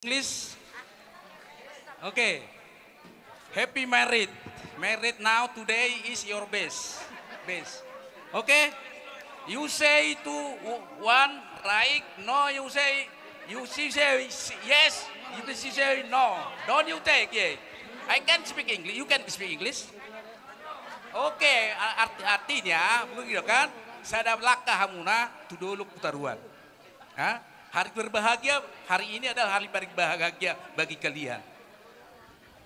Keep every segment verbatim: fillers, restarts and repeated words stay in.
English? Okay. Happy married. Married now, today is your best. Best. Okay? You say to w-, one, right? No, you say, you, she say s-, yes, you, she say no. Don't you take, yeah. I can speak English. You can speak English? Okay, a-, art-, artinya, begitu kan? Sada langkah hamuna, tu dolok tu toruan. Ha? Hari berbahagia, hari ini adalah hari paling bahagia bagi kalian.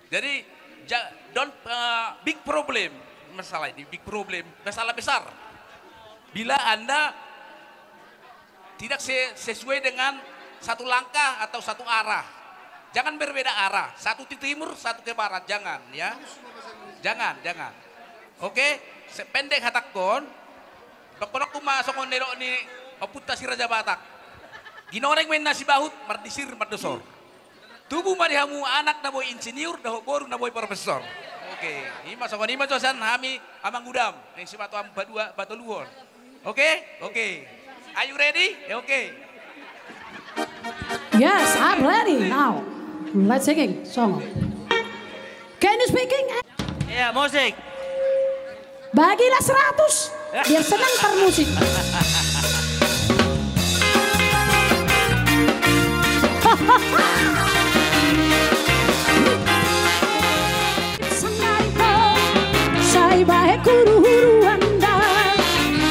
Jadi, ja-, don't, eh, big problem. Masalah ini, big problem. Masalah besar. Bila Anda tidak se-, sesuai dengan satu langkah atau satu arah. Jangan berbeda arah. Satu ke timur, satu ke barat. Jangan, ya. Jangan, jangan. Oke? Se-, pendek hatangkon. Dokkodok ma songon nidok ni ompunta si Raja Batak. Ginoreng ma inna sibahut, mardisir, mardosor. Tubu ma di hamu anak na boi insinyur, dohot boru na boi profesor. Oke, i ma songon i ma jo sian hami amangudam, naeng sipatuam padua, patoluhon. Oke? Oke. Are you ready? Oke. Yes, I'm ready now. Let's singing song. Can you speaking? Iya, musik. Bagilah seratus, biar senang termusik. Sangari ko, sai bahen huruhuruan da.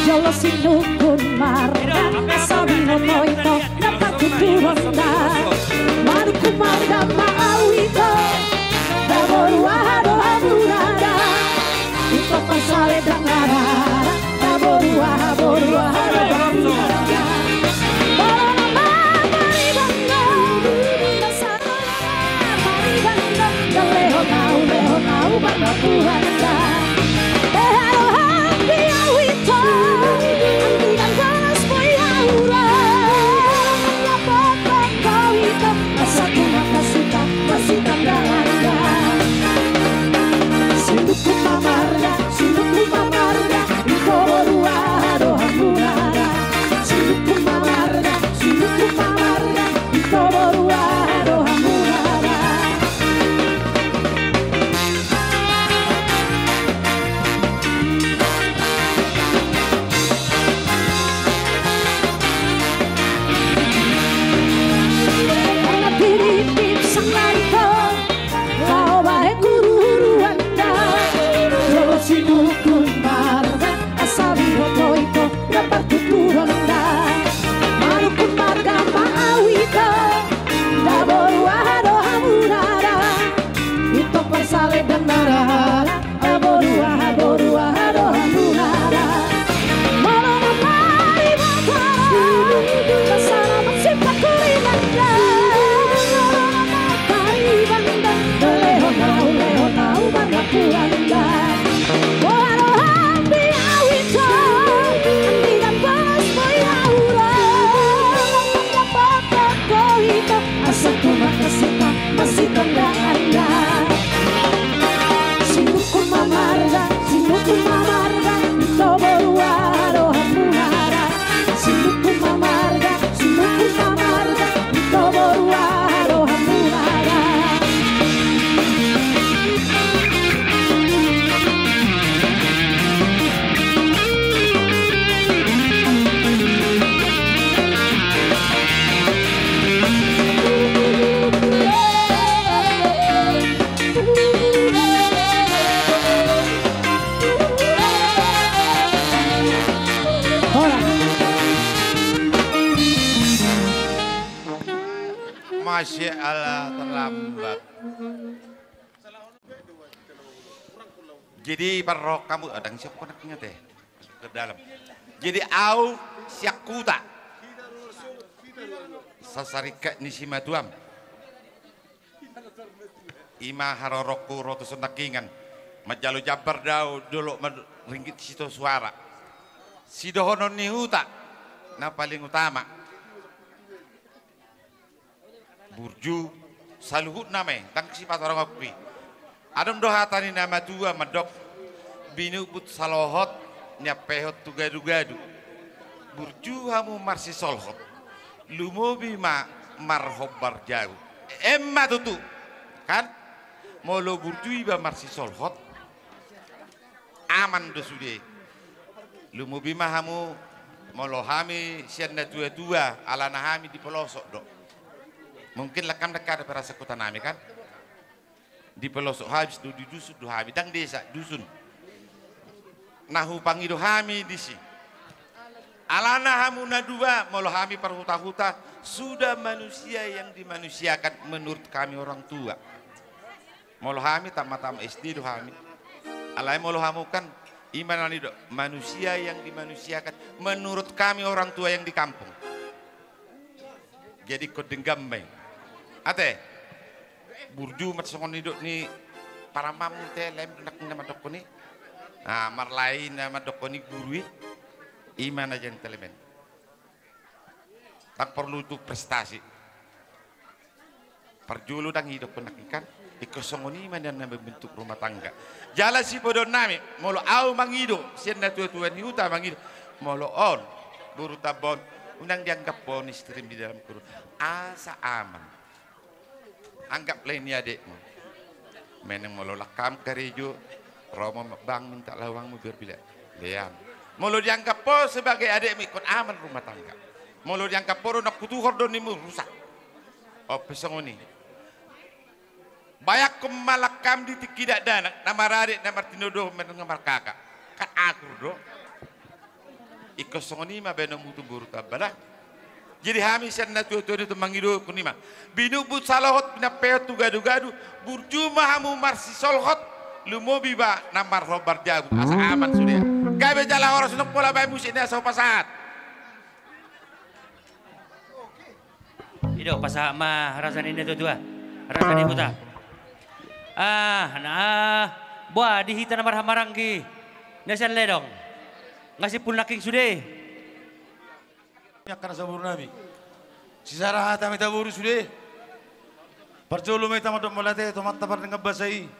Jolo sinungkun marga, asa binoto ito, na partuturon da. Manungkun marga ma au ito, da boru aha do hamuna da. Ito parsale dang na rara, da boru aha, boru aha do hamuna da. Molo na mangariban do, na sara mangariban do, da lehon au, lehon au marga Tuhan da. Beha rohangki au ito, anggiat bolas boi au ro. Lapothon ho ito, asa tumangkas hita, masitandangan da. Sinungkun ma marga, sinungkun ma marga, ito boru aha do hamuna da. Sinungkun ma marga, sinungkun ma marga, ito boru aha do hamuna da. Anak pirimpip sangari ko, laho bahen huruhuruan da. Jolo sinungkun marga, asa binoto ito, na partuturon da. Manungkun marga ma au ito, da boru aha do hamuna da. Ito parsale dang na rara, da boru aha, boru aha do hamuna da. Molo na mangariban do, da sala masipakulinan da. Molo na mangariban do, da lehon au, lehon au marga Tuhan da. Boha rohangki au ito, anggiat bolas boi au ro. Lapothon ho ito, asa tumangkas hita, masitandangan da. Sinungkun ma marga, sinungkun ma marga, ito boru aha do hamuna da. Sinungkun ma marga, sinungkun ma marga, ito boru aha do hamuna da. Hola. Masya Allah, terlambat. Jadi, parrohahon hamu, ah, ndang siap konek ingat, eh. Masuk ke dalam. Jadi, au sian huta. Sasarikat ni simatuam. I ma haroroku ro tuson nangkingan. Manjalo jambar do au, dolok ma ringgit sitio suara. Sidohonon ni huta na paling utama. Burju, saluhutna ma i, ndang sipatorangonku i. Adong do hata ni na matua mandok, binubut salohot, niampehon tu gadugadu. Burju hamu marsisolhot, lumobi ma marhombar jabu. Emma tutu, kan? Molo burju iba marsisolhot, aman do sude. Lumobi ma hamu, molo hami sian natuatua, alana hami di pelosok do. Mungkin langkam ndang ada perasa kota nami, kan? Di pelosok habis do, di dusun do hami, ndang desa, dusun. Na hupangido hami disi. Alana hamu na dua, molo hami parhutahuta, sudah manusia yang dimanusiakan menurut kami orang tua. Molo hami tama-tama S D do hami. Alai molo hamu kan, ima na nido, manusia yang dimanusiakan menurut kami orang tua yang di kampung. Jadi ingkon denggan ma i. Ate, burju ma songon nidok ni paramangmu te, lain nangkin na mandokkon i. Ah, marlain na mandokkon i guru i. Ima na gentleman. Ndang porlu tu prestasi. Parjolo ndang idokkon nangkin kan. Ingkon songon i ma nian na membentuk rumah tangga. Jala sipodoan nami, molo au mangido, sian natuatua ni huta mangido. Molo on, boru tamba on, unang dianggap on istrim di dalam kurung. Asa aman. Anggaplah ini adekmu. Meneng molo langkam karejo, ro ma bang minta lawangmu biar bila. Lean. Molo dianggap on sebagai adekmu ingkon aman rumah tangga. Molo dianggap on do nang kutuhor do nimu rusak. On pe songon i. Bayangkon ma langkam di tingki dakdanak, na maradek, na martinodohon, na markaka. Kan akur do. Ingkon songon i ma baenonmu tu boru tamba da. Jadi hami sian natuatua do tu mangidohon i ma. Binumbut salohot, pinampehon tu gadugadu, burju ma hamu marsisolhot, lumobi ba na marhombar jabu, asa aman sude. Gabe jala horas, unang pola baen musik na so pasahat. I do, pasahat ma raja ni natuatua, raja ni huta. Ah, na, boa di hita na marhahamaranggi na sian ledong. Nga simpul nangkin sude. Angka na saboru nami. Sisada hata ma hita boru sude. Parjolo ma hita mandok mauliate tu Amanta pardenggan basa i.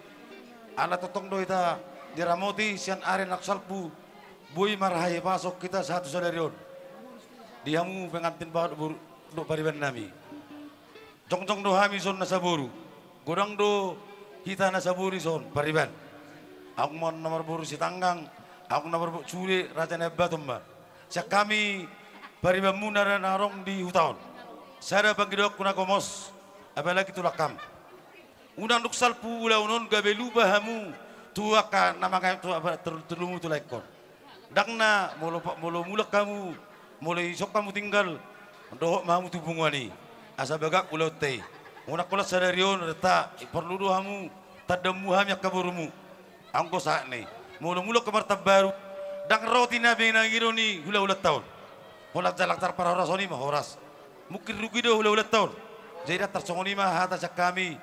Ala tongtong do hita diramoti sian ari na salpu. Boi marhahipason hita sahat tu sadari on. Di hamu pengantin bahat boru dohot pariban nami. Jongjong do hami son na saboru. Godang do hita na saboru son pariban. Ahu ma na marboru Sitanggang, ahu na marboru Sule, raja Nabaton ma. Sian hami paribanmuna na adong di huta on. Sada pangidoanku na gomos, apalagi tu langkam. Unang dung salpu ulaon on gabe lupa hamu tu angka na mangayap tu apa, ter-, terlumu tu laengkon. Ndang na molo pa-, molo mulak hamu, molo ison hamu tinggal, dohot ma hamu tu punguan i. Asa bagak ulaonta i. Unang holan sadari on, renta, porlu do hamu, tandanmu hami angka borumu. Anggo saat ni. Molo mulak hamu martambaru, ndang roti na be na ngido ni hulahulanta on. Holan jala tarparhoras on i ma horas. Mungkin rugi do hulahulanta on. Jadi ndang tarsongon i ma hata sian hami.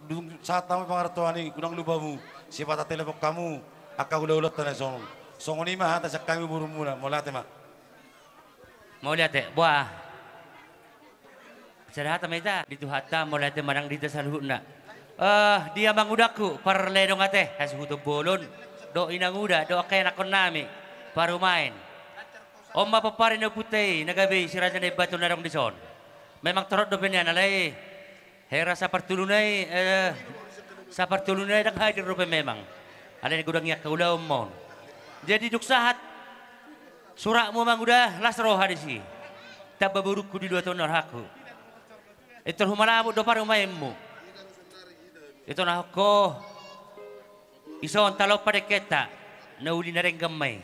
Dung sahat hamu pangarantoan i, unang lupa hamu, sipata telepon hamu, angka hulahulanta na songon. Songon i ma hata sian hami borumuna, mauliate ma. Mauliate, boa. Sada hata ma hita, di Tuhanta, mauliate ma nang di hita saluhutna. Eh, di amangudangku, parledong ate, hasuhuton bolon, dohot inanguda, dohot angka ianakkon nami, parumaen. On ma pomparan ni ompunta i, na gabe i si Raja Nabaton na adong dison. Memang torop dope nian alai, hera sapartuluna i, eh, sapartuluna i ndang hadir dope memang. Alai godang i angka ulaon ma on. Jadi dung sahat suratmu manguda las roha disi. Tamba borungku di luat on rohangku. Intor humalabut do parumaenmu. Ito na hongko ison talompa dengkenta. Na uli na denggan ma i.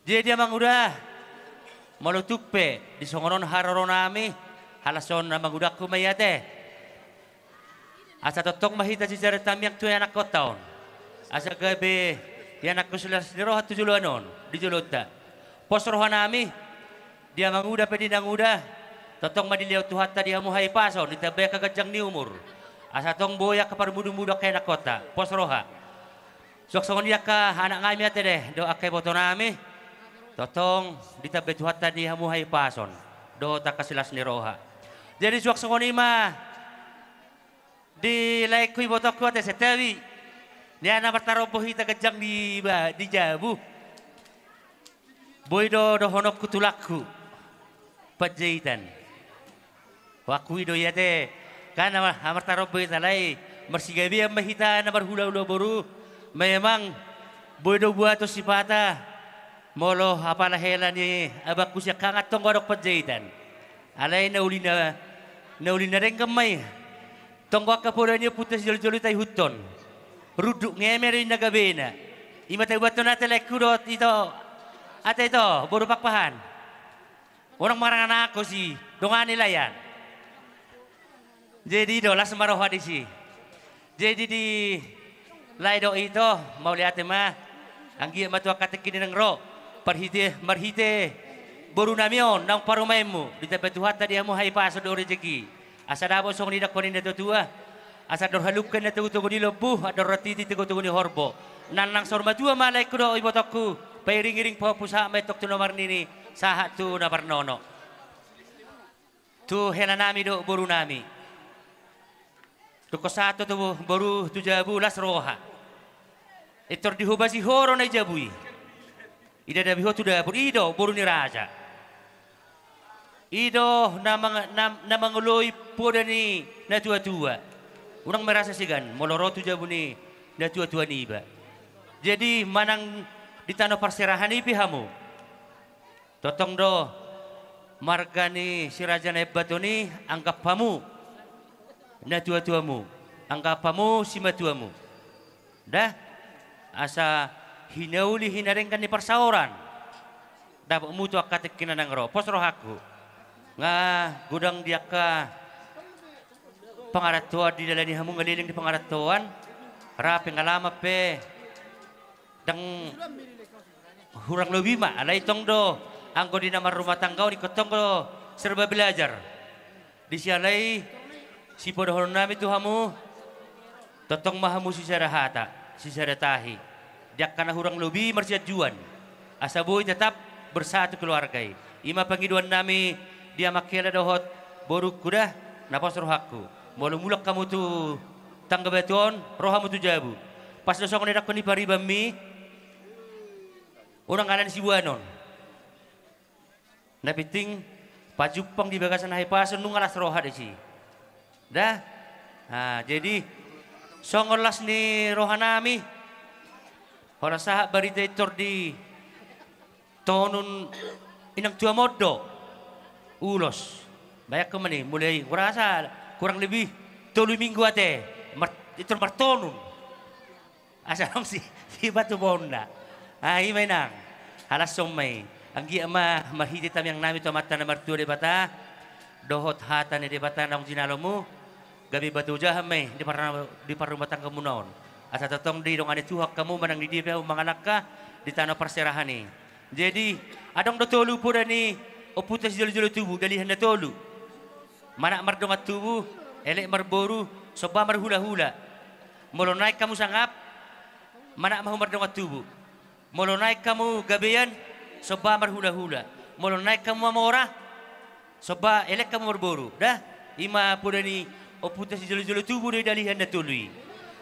Jadi amanguda, molo tung pe di songon on haroronami, halas on amangudangku ma i ate. Asa tongtong ma hita sijarentamiang tu ianakkonta on. Asa gabe ianakkon silas ni roha tu joloan on, di jolonta. Pos rohanami, di amanguda pe di inanguda, tongtong ma dilehon Tuhanta di hamu hahipason, ditambai angka ganjang ni umur. Asa tong boi angka parmudumudu angka ianakkonta, pos roha. Suang songon i angka anaknami ate dohot angka ibotonami, tongtong ditambai Tuhanta di hamu hahipason dohot angka silas ni roha. Jadi suang songon i ma di laengku ibotongku ate Setawi, nian na martarombo hita ganjang di ba-, di jabu. Boi do dohononku tulangku Panjaitan. Huakui do i ate, kan na martarombo hita, alai marsigabean ma hita na marhulahula boru. Memang boi do buaton sipata, molo apala hela ni abangku siangkangan tonggo adong panjaitan. Alai na uli na, na uli na denggan ma i. Tonggo angka poda ni ompunta sijolojolo taihuthon. Runduk ngemer do inna gabena. I ma taubathon ate laengku dohot ito. Ate ito, boru Pakpahan. Unang marangan angka si dongani lae an. Jadi do las ma roha disi. Jadi di lae dohot ito, mauliate ma. Anggiat ma tu angka tingki na naeng ro. Marhite, marhite boru nami on naung parumaenmu, ditambai Tuhanta di hamu hahipason dohot rejeki. Asa dapot songon nidok ni natuatua. Asa andor halungka inna togutogu ni lombu, andor ratiti togutogu ni horbo. Nang nang saur matua ma laengku dohot ibotongku, pairingiring pahompu sahat ma antong tu na marnini, sahat tu na marnono. Tu hela nami dohot boru nami. Tungkon sahat ho tu boru tu jabu las roha. Pintor dihobasi ho do na di jabu i. Idadabi ho tu dapur, i do boru ni raja. I do na mang-, na, na mangoloi poda ni natuatua. Unang merasa segan molo ro tu jabu ni natuatua niba. Jadi manang di tano parserahan i pe hamu. Tongtong do marga ni si Raja Naimbaton i anggap hamu natuatuamu, anggap hamu simatuamu. Dah, asa hinauli hinadenggan ni parsaoran dapotmu tu angka tingki na naeng ro, pos rohangku. Nga godang di angka pangarantoan didalani hamu, nga leleng di pangarantoan, ra pengalaman pe. Ndang hurang lobi ma, alai tong do anggo di na marrumah tangga on ingkon tong do serba belajar. Disi alai sipodohonon nami tu hamu, tongtong ma hamu sisada hata, sisada tahi. Di angka na hurang lobi marsianjuan, asa boi tetap bersatu keluarga i. I ma pangidoan nami di amang hela dohot borungku da, na pos rohangku. Molo mulak hamu tu Tangga Batu on, ro hamu tu jabu. Pas do songon na nidokkon ni paribanmi, unang ala ni siboanon. Na penting pajumpang di bagasan hahipason nunga las roha disi. Dah. Nah, jadi songon las ni roha nami. Holan sahat barita pintor di tonun inang tuamon do ulos. Bayangkon ma ni, mulai hurasa kurang lebih tolu minggu ate mar-, pintor martonun. Asa adong si, si batu bonna. Ah, i ma inang. Halashon ma i. Anggiat ma marhite tangiang nami tu Amanta na martua Debata, dohot hata ni Debata naung jinalomu, gabe batu ojahan ma i di par-, di parrumatanggamuna on. Asa tongtong didongani Tuhan hamu manang di dia pe hamu mangalangka di tano parserahan i. Jadi adong do tolu poda ni ompunta sijolojolo tubu, dalihan na tolu. Manat mardongan tubu, elek marboru, somba marhulahula. Molo naeng hamu sangap, manat ma hamu mardongan tubu. Molo naeng hamu gabean, somba marhulahula. Molo naeng hamu mamora, somba elek hamu marboru. Dah, i ma poda ni ompunta sijolojolo tubu do i, dalihan na tolu i.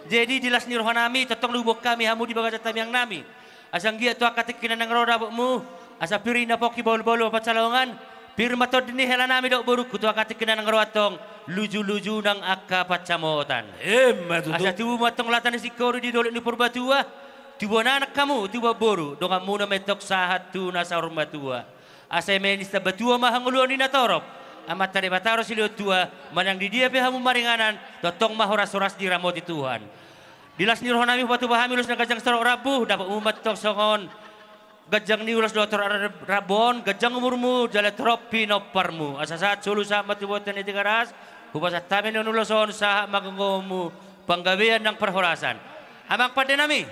Jadi di las ni roha nami, tongtong do huboan hami hamu di bagasan tangiang nami. Asa anggiat tu angka tingki na naeng ro dapotmu, asa pir inna pongki, bahulbahul ma pansalongan, pir ma tondi ni hela nami dohot borungku tu angka tingki na naeng ro antong, lujuluju nang angka pansamotan. Emma tutu. Asa tubu ma antong lata ni singkoru di dolok ni Purbatua, tubuan anak hamu, tubuan boru, donganmuna ma antong sahat tu na saur matua. Asa i ma i, sitambatua ma hangoluan ni natorop. Amanta Debata do silehon tua, manang di dia pe hamu maringanan, tongtong ma horashoras diramoti Tuhan. Di las ni roha nami hupatupa hami ulos na ganjang torop rambu, dapotmu ma antong songon ganjang ni ulos dohot torop rambu on, ganjang umurmu jala torop pinomparmu. Asa sahat solu sahat ma tu bontean ni Tigaras, hupasahat hami on ulos on sahat ma gonggongonmu panggabean nang parhorasan. Amang pande nami.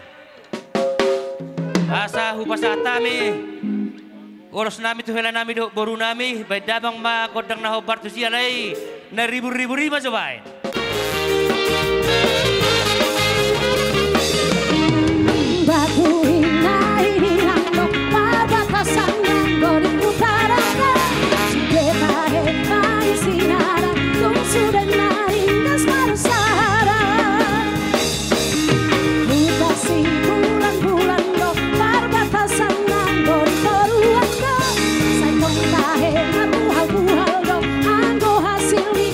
Asa hupasahat hami ulos nami tu hela nami dohot boru nami, baen damang ma gondang na hombar tusi, alai na ribur-ribur i ma jo baen. Batu inna i hilang do, parbatasan nanggo diputaran do, sude tahe ma i sinarang, tung sude na ringgas marsaharan. Huta Sibulanbulan do, parbatasan nanggo di toruan do, sai tong tahe marmuhalmuhal do, anggo hasil ni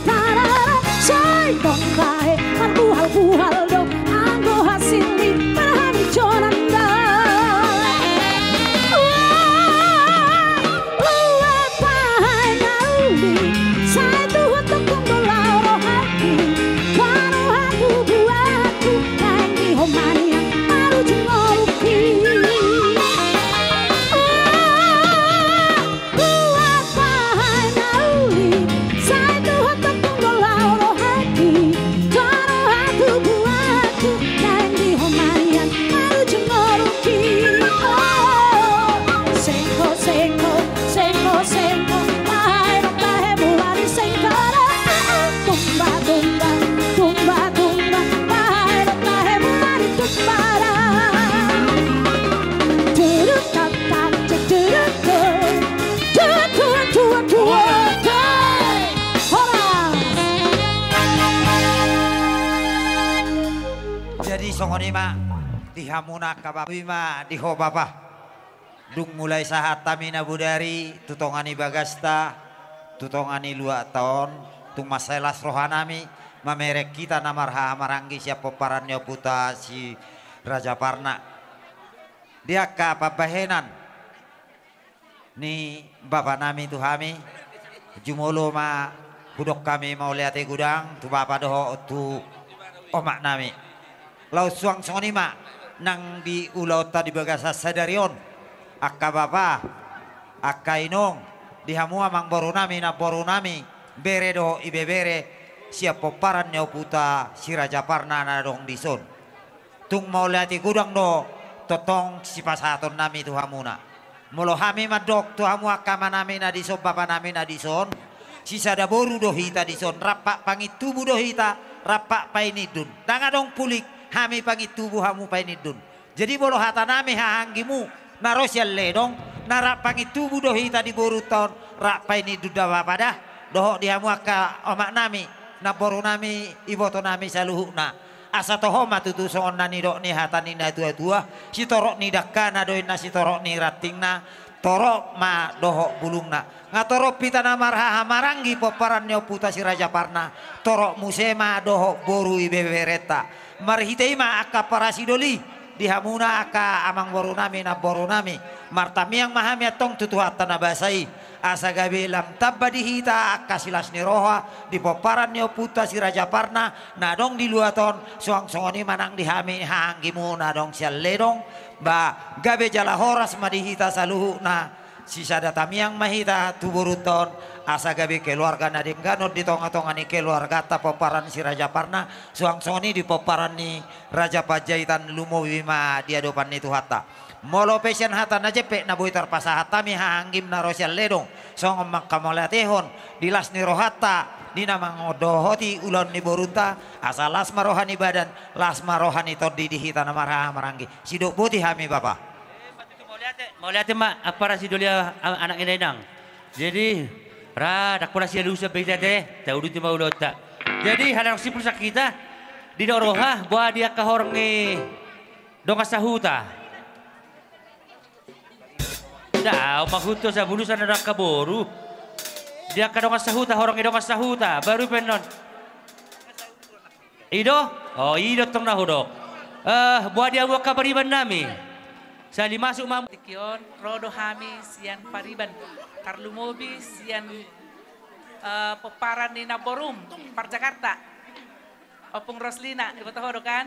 Tarara, sai tong bae, marbuhal-buhal do, anggo hasilni, marhami jonanda. Ua, ua bae na uli, sai tuhu tongtong do laho rohangki, laho rohangku buatku, naeng di homa nian, marujung ngolungki. Ua, ua bae na uli, sai tuhu tongtong do laho rohangki, laho rohangku buatku, naeng di homa nian, marujung ngolungki. Oh, sengko, sengko, sengko, sengko, bae do tahe mulani sengko. Tumba, tumba, tumba, tumba, bae do tahe mulani tumba. Turut, tak, tak, cek, turut, turut. Tuan, tuan, tuan, tuan. Horas. Jadi songon i ma di hamuna angka bapa, i ma di ho bapa. Dung mulai sahat hami na bodari tu tonga ni bagasta, tu tonga ni luatta on, tung mansai las rohanami mamereng hita na marhaha maranggi sian pomparan ni ompunta Si Raja Parna. Di angka pambahenan ni bapanami tu hami, jumolo ma hudok hami mauliate godang tu bapa dohot tu omaknami. Laos suang songon i ma nang di ulaonta di bagasan sadari on, angka bapa, angka inong, di hamu amangborunami, namborunami, bere dohot ibebere, sian pomparan ni ompunta Si Raja Parna na adong dison. Tung mauliate godang do tongtong sipasahatonnami tu hamuna. Molo hami mandok tu hamu angka amanami na dison, bapanami na dison, sisada boru do hita dison, rap pangintubu do hita, rap painindun. Ndang adong pulik, hami pangintubu, hamu painindun. Jadi molo hatanami hahaanggimu na ro sian Ledong, na rap pangintubu do hita di borunta on, rap painindun da bapa da, dohot di hamu angka omaknami, namborunami, ibotonami saluhutna. Asa toho ma tutu songon na nidok ni hata ni natuatua, sitorop ni dangkana do inna sitorop ni rantingna, torop ma dohot bulungna. Nga torop hita na marhaha maranggi pomparan ni ompunta Si Raja Parna, torop muse ma dohot boru ibeberenta. Marhite i ma angka parasidoli, di hamuna angka amangborunami, namborunami, martamiang ma hami antong tu Tuhanta na basa i, asa gabe lam tamba di hita angka silas ni roha di pomparan ni ompunta Si Raja Parna na adong di luat on, suang songon i ma nang di hami hahaanggimu na adong sian Ledong, ba gabe jala horas ma di hita saluhutna, sisada tamiang ma hita tu borunta on, asa gabe keluarga na denggan on di tonga-tonga ni keluarganta pomparan Si Raja Parna, suang songon i di pomparan ni Raja Panjaitan, lumobi ma di adopan ni Tuhanta. Molo pe sian hata na jempek na boi tarpasahat hami hahaanggim na ro sian Ledong, songon manghamauliatehon di las ni rohanta di na mandohoti ulaon ni borunta, asa las ma roha ni badan, las ma roha ni tondi di hita na marhaha maranggi. Sidok boti hami, Bapa. Mauliate, mauliate ma, ampara sidoli, a-, anak ni dainang. Jadi, ra, ndang pola sialusan be hita ate, tauduti ma ulaonta. Jadi, halak sipul sakita, didok roha, boha di angka horong ni dongan sahuta. Nda, au ma huto sabulusan na angka boru. Di angka dongan sahuta, horong ni dongan sahuta, baru pe annon. I do? O, i do tong na hudok. Eh, boha di hamu angka paribannami. Sali masuk ma. Tingki on, ro do hami sian pariban. Tarlumobi sian, eh, pomparan ni namborum, par Jakarta. Ompung Roslina, iboto ho do kan?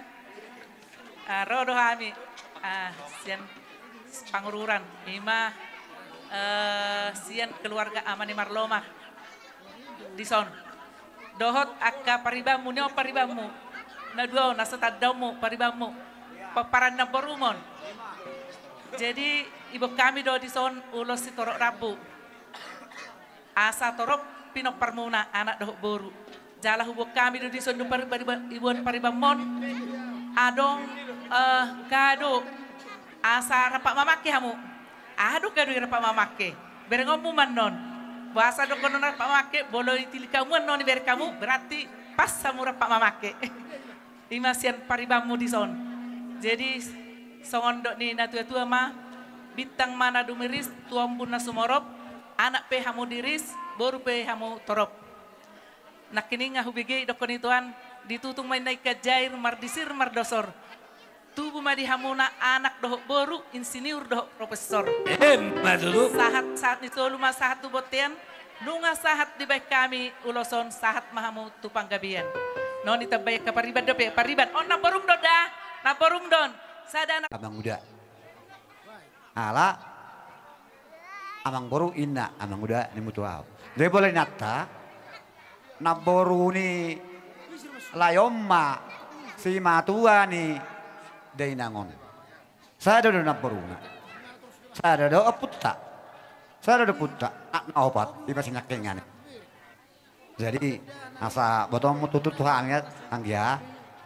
Ah, ro do hami. Ah, sian Pangururan. I ma, eh, sian keluarga Ama ni Marlomah. Dison. Dohot angka paribanmu, ni on paribanmu. Na dua on, asa tandaonmu, paribanmu. Pomparan namborum on. Jadi, iboan hami do dison ulos sitorop rambu. Asa torop pinomparmuna, anak dohot boru. Jala huboan hami do dison, dung pari-, pari-, iboan paribanmon. Adong, eh, kado. Asa rap mamangke hamu. Aha do kado i rap mamangke? Berengonmu ma annon. Boasa dohonon rap mamangke, molo ditilik hamu annon, dibereng hamu, berarti pas hamu rap mamangke. I ma sian paribanmu dison. Jadi, songon dok ni natuatua ma, bintang ma na dumiris tu ombun na sumorop, anak pe hamu diris, boru pe hamu torop. Nangkiningan hubege i dokkon i tuan, ditutung ma inna ingkon jair, mardisir mardosor. Tubu ma di hamuna anak dohot boru, insinyur dohot profesor. Emma tutu. Sahat, sahat ni solu ma sahat tu bontean. Nunga sahat dibaen hami ulos on, sahat ma hamu tu panggabean. Noni tambai angka pariban dope, pariban. On namborum do da, namborum do on. Sada na- Amang uda. Ala amang boru inna, amang uda nimutu au. Jadi bola inanta, namboru ni lae on ma simatua ni dainang on. Sada do namboruna. Sada do ompunta. Sada do ompunta. Anak na opat, ima sinangkingan. Jadi asa botoonmu tutu tu hami anggia,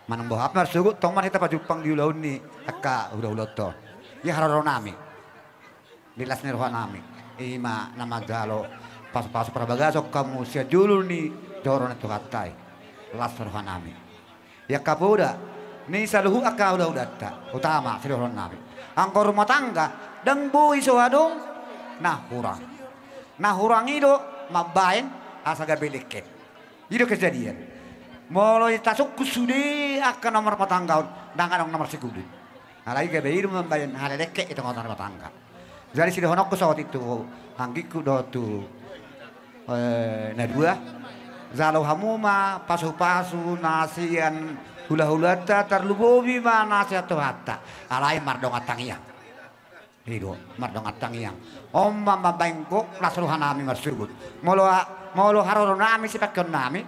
manang boha pe marsogot, tong ma hita pajumpang di ulaon ni angka hulahulaanta on. Ia haroro nami di las ni roha nami, ima na manjalo pasupasu parbagason hamu sian jolo ni joro ni Tuhanta i. Las roha nami. Ia angka poda ni saluhut angka hulahulanta, utama sidohonon nami, anggo rumah tangga ndang boi so adong na hurang. Na hurang i do mambaen asa gabe lengket. I do kejadian. Molo i tasungkun sude angka na marrumah tangga on, ndang adong na marsigulut. Alai gabe i do mambaen hal lengket i tongatonga rumah tangga. Jadi sidohononku saotik tu anggingku dohot tu, eh, na dua, jalo hamu ma pasupasu na sian hulahulanta, tarlumobi ma na sian Tuhanta. Alai mardongan tangiang. I do, mardongan tangiang. On ma mambaen gok las roha nami marsogot. Molo, molo haroro nami, sipakeon nami,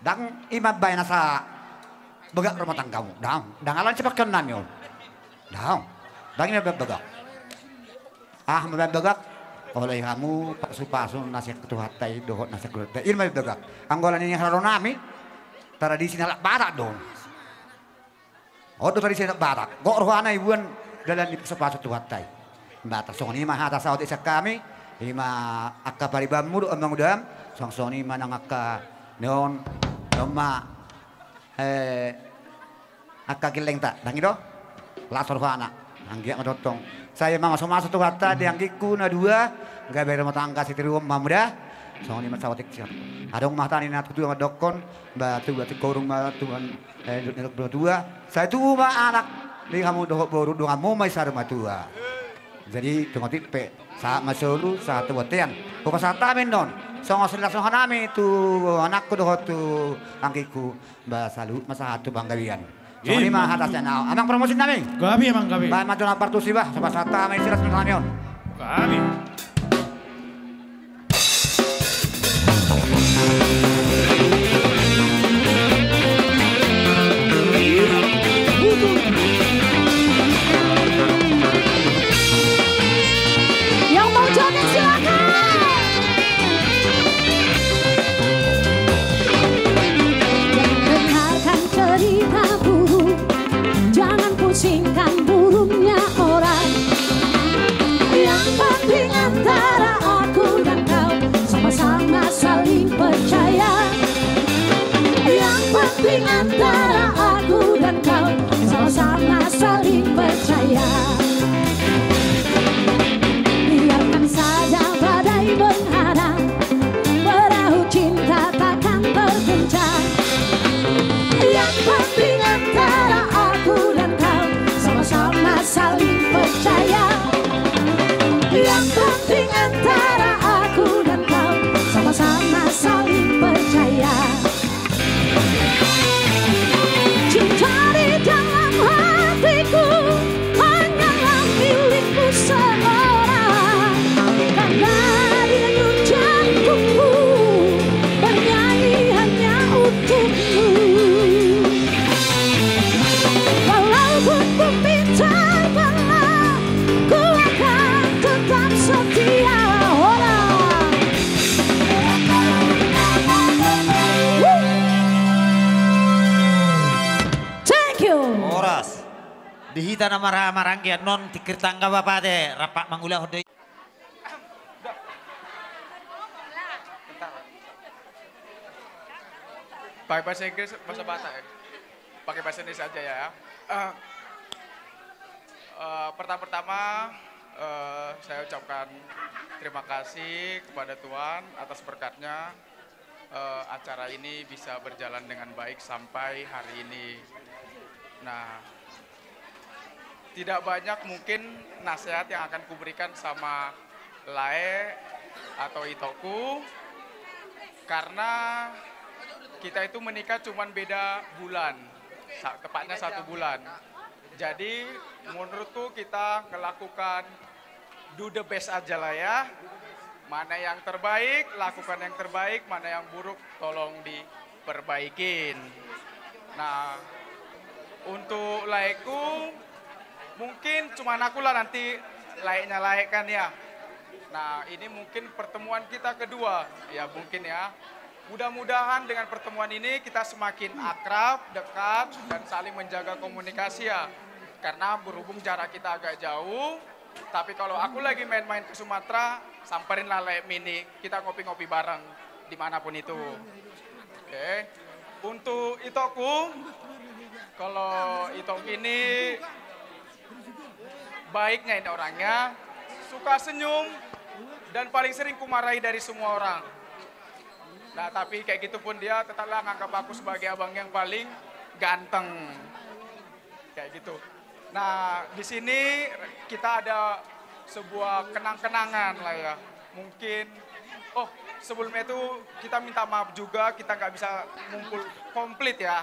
ndang i mambaen asa begak rumah tanggamu. Ndang, ndang ala ni sipakeon nami on. Ndang, ndang i mambaen begak. Ah, mambaen begak. Olo i hamu pasupasu na sian Tuhanta i dohot na sian hulahulanta i, i mambaen begak. Anggo ala ni haroro nami, tradisi ni halak Batak do on. On do tradisi ni halak Batak. Gok rohana ibuan dalan ni pasupasu Tuhanta i. Batak, songon i ma hata saotik sian hami. Ima angka paribanmu dohot amang udam. Songon i ma nang angka na on, na on ma, eh, angka gellengta, ndang i do? Las rohana. Anggiat ma tongtong sai mamasumasu Tuhanta di anggingku na dua, gabe rumah tangga sitiruon ma hamu da. Songon i ma saotik sian. Adong ma hata ni natuatua mandokkon, ba tubu atik horung ma tubu, eh, nidok ni natuatua, sai tubu ma anak di hamu dohot boru, donganmu ma i saur matua. Jadi tung otik pe sahat ma solu, sahat tu bontean. Hupasahat hami annon songon silas roha nami tu anakku dohot tu anggingku, ba saluhut ma sahat tu panggabean. Songon i ma hata sian ahu, amang promosi nami. Gabe, amang, gabe. Baen ma jo na partusi, bah, so pasahat hami silas roha nami on. Gabe. Yang mau joget, silakan. Jangan dengarkan cerita burung, jangan pusingkan burungnya orang. Yang penting antara aku dan kau sama-sama saling percaya. Yang penting antara aku dan kau sama-sama saling percaya. Biarkan saja badai menghadang, perahu cinta takkan berguncang. Yang penting antara aku dan kau sama-sama saling percaya. Yang penting antara aku dan kau sama-sama saling percaya. Cinta di dalam hatiku hanyalah milikmu seorang. Karena denyut jantungku bernyanyi hanya untukmu. Walaupun bumi terbelah, ku akan tetap setia. Ora. Thank you. Horas. Di hita na mara-, maranggi annon, tingkir tangga bapa te, rap mangulahon do i. Pakai bahasa Inggris, bahasa Batak ya? Pakai bahasa Indonesia aja ya. Eh, eh, pertama-tama, eh, saya ucapkan terima kasih kepada Tuhan atas berkatnya. eh, acara ini bisa berjalan dengan baik sampai hari ini. Nah, tidak banyak mungkin nasihat yang akan kuberikan sama Lae atau itokku, karena kita itu menikah cuman beda bulan, sa-, tepatnya satu bulan. Jadi, menurutku kita ngelakukan do the best aja lah ya. Mana yang terbaik, lakukan yang terbaik, mana yang buruk, tolong diperbaikin. Nah, untuk laeku, mungkin cuman aku lah nanti laeknya laek kan ya. Nah, ini mungkin pertemuan kita kedua, ya mungkin ya. Mudah-mudahan dengan pertemuan ini kita semakin akrab, dekat, dan saling menjaga komunikasi ya. Karena berhubung jarak kita agak jauh, tapi kalau aku lagi main-main ke Sumatera, samperin lah laekmi ini, kita ngopi-ngopi bareng dimanapun itu. Oke. Untuk itokku, kalau itok ini baiknya ini orangnya, suka senyum, dan paling sering kumarahi dari semua orang. Nah, tapi kayak gitu pun dia tetaplah nganggap aku sebagai abang yang paling ganteng. Kayak gitu. Nah, di sini kita ada sebuah kenang-kenangan lah ya. Mungkin, oh, sebelumnya itu kita minta maaf juga, kita nggak bisa ngumpul komplit ya.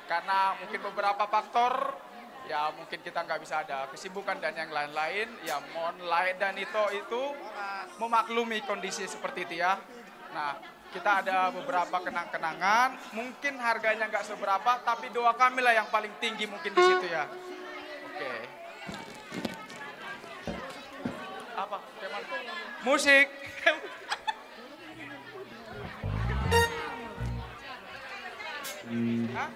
Karena mungkin beberapa faktor, ya mungkin kita nggak bisa ada kesibukan dan yang lain-lain. Ya mohon lae dan ito itu memaklumi kondisi seperti itu ya. Nah, kita ada beberapa kenang-kenangan, mungkin harganya nggak seberapa, tapi doa kami lah yang paling tinggi mungkin di situ ya. Oke. Apa? Musik. Hah?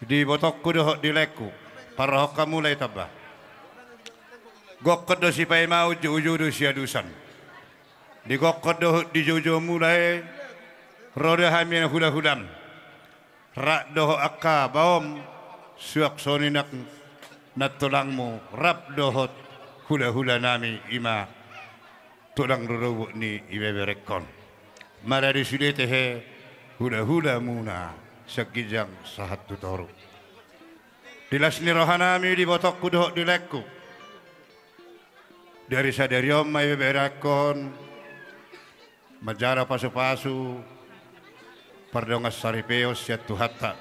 Di ibotongku dohot di laengku, parrohahon hamu lae tamba. Gokhon do sipaimaon, joujou do sialusan. Di gokhon dohot di joujoumuna i, ro do hami hulahulam. Rap dohot angka baom, suang songon i nang nantulangmu, rap dohot hulahulanami, i ma tulang rorobot ni ibeberengkon. Mara di sude tehe hulahulamuna sian ginjang sahat tu toru. Di las ni rohanami di ibotongku dohot di laengku, di ari sadari on ma ibeberengkon manjalo pasupasu pardongan saripeon sian Tuhanta.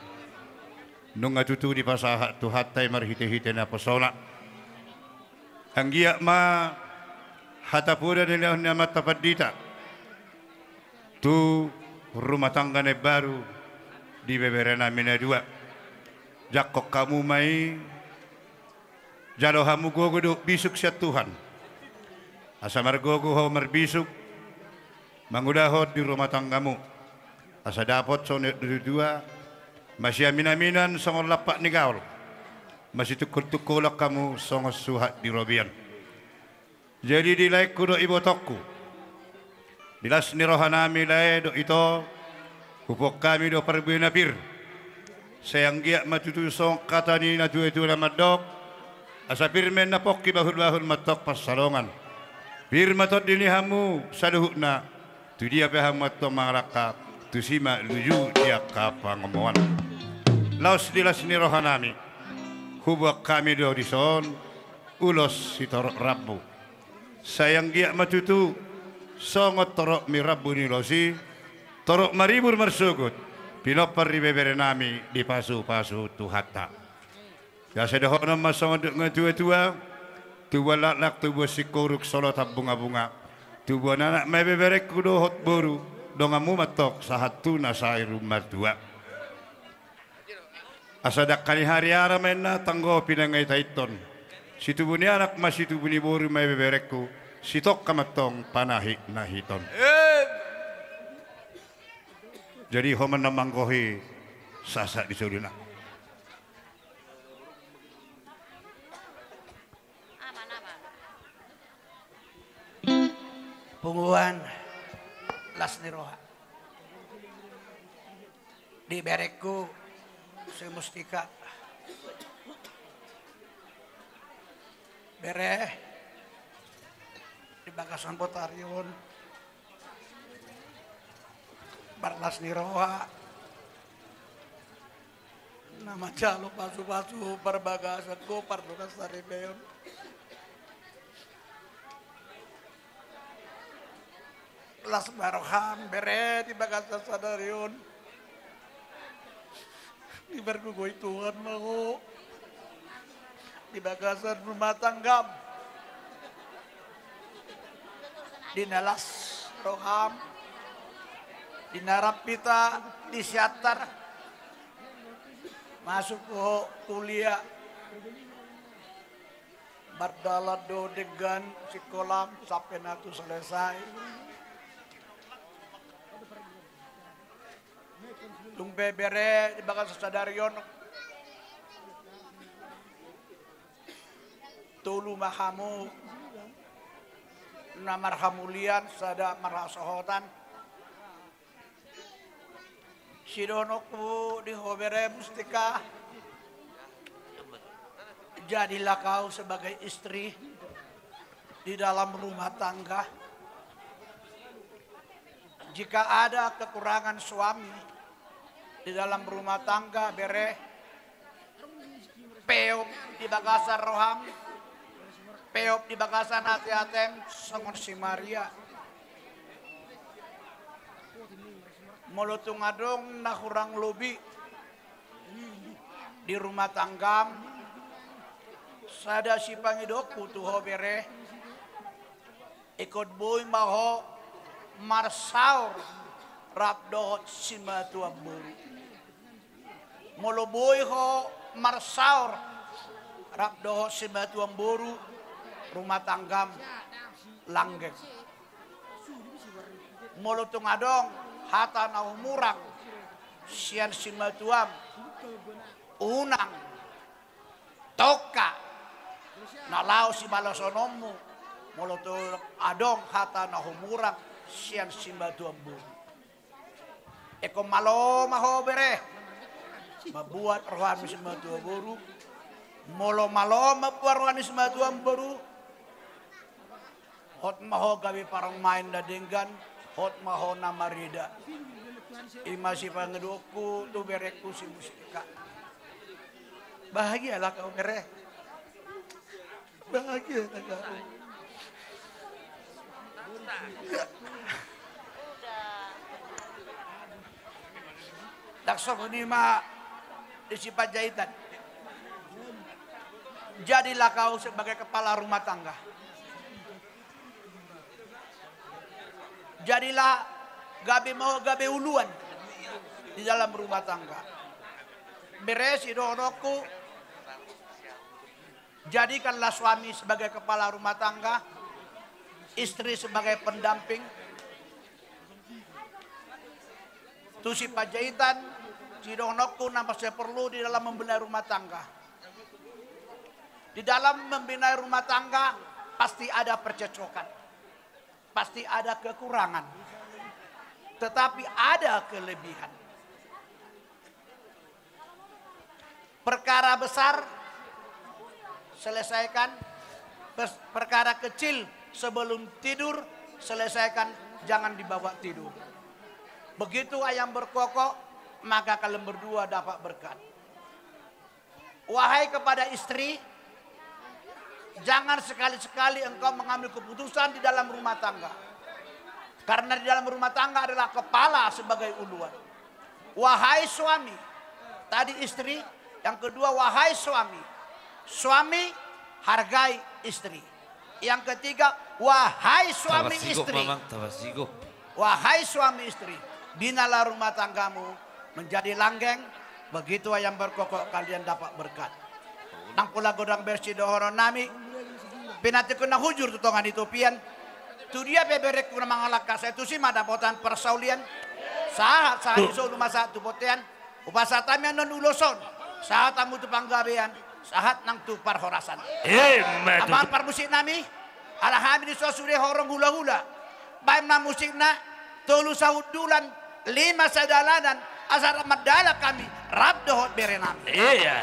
Nunga tutu dipasahat Tuhanta i marhitehite naposona. Anggiat ma hata poda na nilehon ni amanta pandita tu rumah tangga na imbaru di ibeberenami na dua. Jangkon hamu ma i, jalo hamu gogo dohot bisuk sian Tuhan, asa margogo ho marbisuk mangulahon di rumah tanggamu, asa dapot songon na dua, masiaminaminan songon lampak ni gaol, masitungkoltungkolan hamu songon suhat di robean. Jadi di laengku dohot ibotongku, di las ni rohanami lae dohot ito, hupuhon hami do parbue na pir. Sai anggiat ma tutu songon hata ni natuatua na mandok: Asa pir ma inna pongki, bahulbahul ma antong pansalongan. Pir ma tondi ni hamu saluhutna, tu dia pe hamu antong mangalangka, tusi ma luju di angka pangomoan. Laos di las ni rohanami, huboan hami do dison ulos sitorop rambu. Sai anggiat ma tutu songon toropmi rambu ni ulos i, torop maribur marsogot, pinompar ni beberenami dipasupasu Tuhanta. Biasa dohonon ma songon dok ni natuatua: Tubuan laklak, tubuan singkoru, solotan bungabunga. Tubuan anak ma i beberengku dohot boru, donganmu ma antong sahat tu na sai rummatua. Asa dangka ni hariara ma inna tanggo pinangitangiton. Situbu ni anak ma situbu ni boru ma i beberengku, sitongka ma antong panahitnahiton. Jadi ho ma na manggohi sahat-sahat ni sahutna. Punguan las ni roha di berengku si Mustika. Bere, di bagasan botari on, marlas ni roha na manjalo pasupasu parbagason, goar do na saripeon. Las ma roham, bere, di bagasan sadari on. Dipargogoi Tuhan ma ho di bagasan rumah tanggam. Di na las roham, di na rap hita di Siantar, masuk ho kuliah, mardalan do denggan sikolam sampe na tung selesai. Tung pe bere, di bagasan sadari on, tolu ma hamu na marhamulian sada marhasohotan. Sidohononku di ho bere Mustika, jadilah kau sebagai istri di dalam rumah tangga. Jika ada kekurangan suami di dalam rumah tangga, bere, peop di bagasan roham, peop di bagasan ateatem songon si Maria. Molo tung adong na hurang lobi di rumah tanggam, sada sipangidoonku tu ho bere, ingkon boi ma ho marsaor rap dohot simatuam boru. Molo boi ho marsaor rap dohot simatuam boru, rumah tanggam langgeng. Molo tung adong hata na humurang sian simatuam, unang, tongka, na laho sibalasononmu molo tung adong hata na humurang sian simatuam boru. Ingkon malo ma ho bere mambuat roha ni simatuam boru. Molo malo mambuat roha ni simatuam boru, hot ma ho gabe parumaen na denggan, hot ma ho na marida. I ma sipangidoonku tu berengku si Mustika. Bahagialah kau, bere. Bahagialah kau. Ndang songon i ma di si Panjaitan. Jadilah kau sebagai kepala rumah tangga. Jadilah, gabe ma ho gabe uluan di dalam rumah tangga. Bere, sidohononku, jadikanlah suami sebagai kepala rumah tangga, istri sebagai pendamping. Tu si Panjaitan, sidohononku, na mansai porlu di dalam membina rumah tangga. Di dalam membina rumah tangga pasti ada percekcokan, pasti ada kekurangan, tetapi ada kelebihan. Perkara besar selesaikan, pers-, perkara kecil sebelum tidur selesaikan, jangan dibawa tidur. Begitu ayam berkokok, maka kalian berdua dapat berkat. Wahai kepada istri, jangan sekali-sekali engkau mengambil keputusan di dalam rumah tangga. Karena di dalam rumah tangga adalah kepala sebagai uluan. Wahai suami, tadi istri, yang kedua, wahai suami. Suami, hargai istri. Yang ketiga, wahai suami istri. Wahai suami istri, binalah rumah tanggamu menjadi langgeng, begitu ayam berkokok kalian dapat berkat. Nang pola godang bersi dohonon nami, pinantikkon na hujur tu tonga ni topian, tu dia pe berengku na mangalangka sai tusi ma dapotan parsaulian, sahat sahat di solu ma sahat tu bontean, hupasahat hami annon ulos on, sahat hamu tu panggabean, sahat nang tu parhorasan. Amang parmusik nami, ala hami dison sude horong hulahula. Baen ma musikna, tolu sahundulan, lima sadalanan, asa rap mandalani hami, rap dohot bere nami. Iya.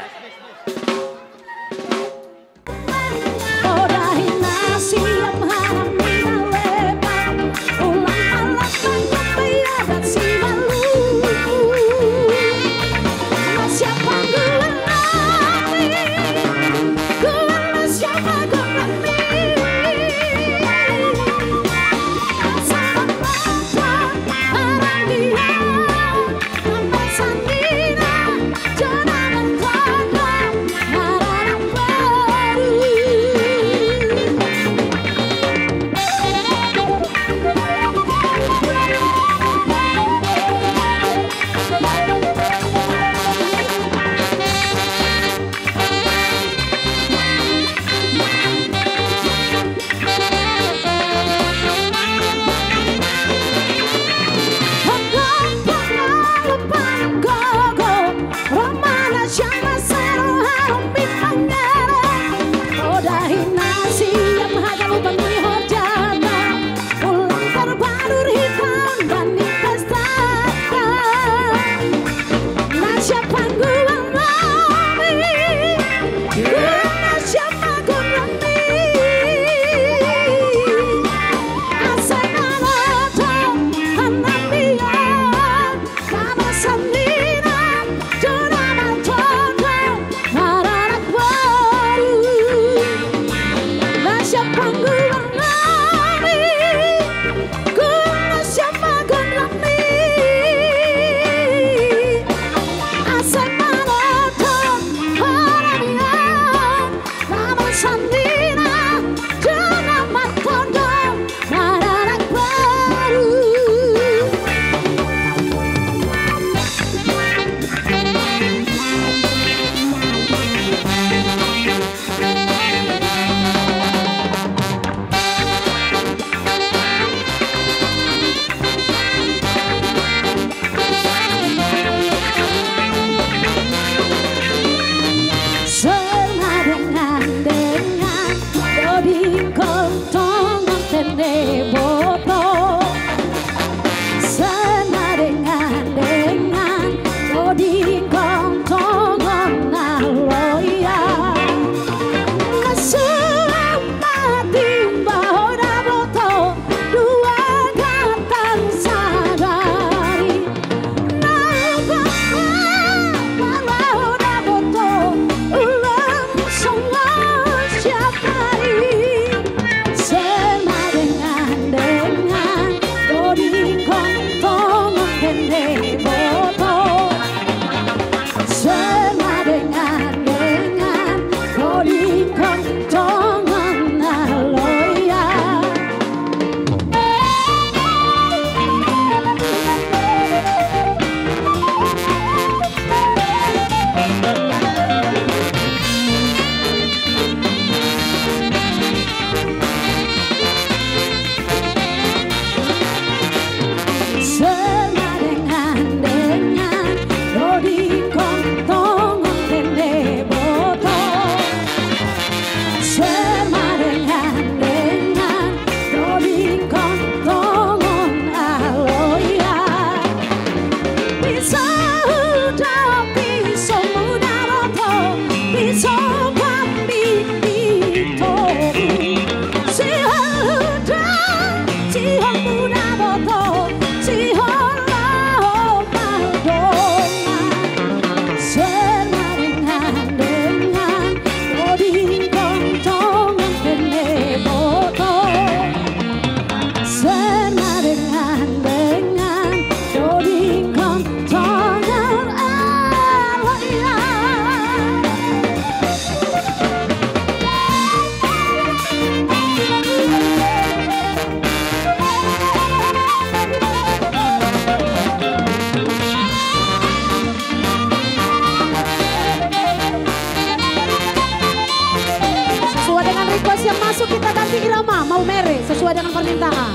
Kita ganti irama, Maumere, sesuai dengan permintaan.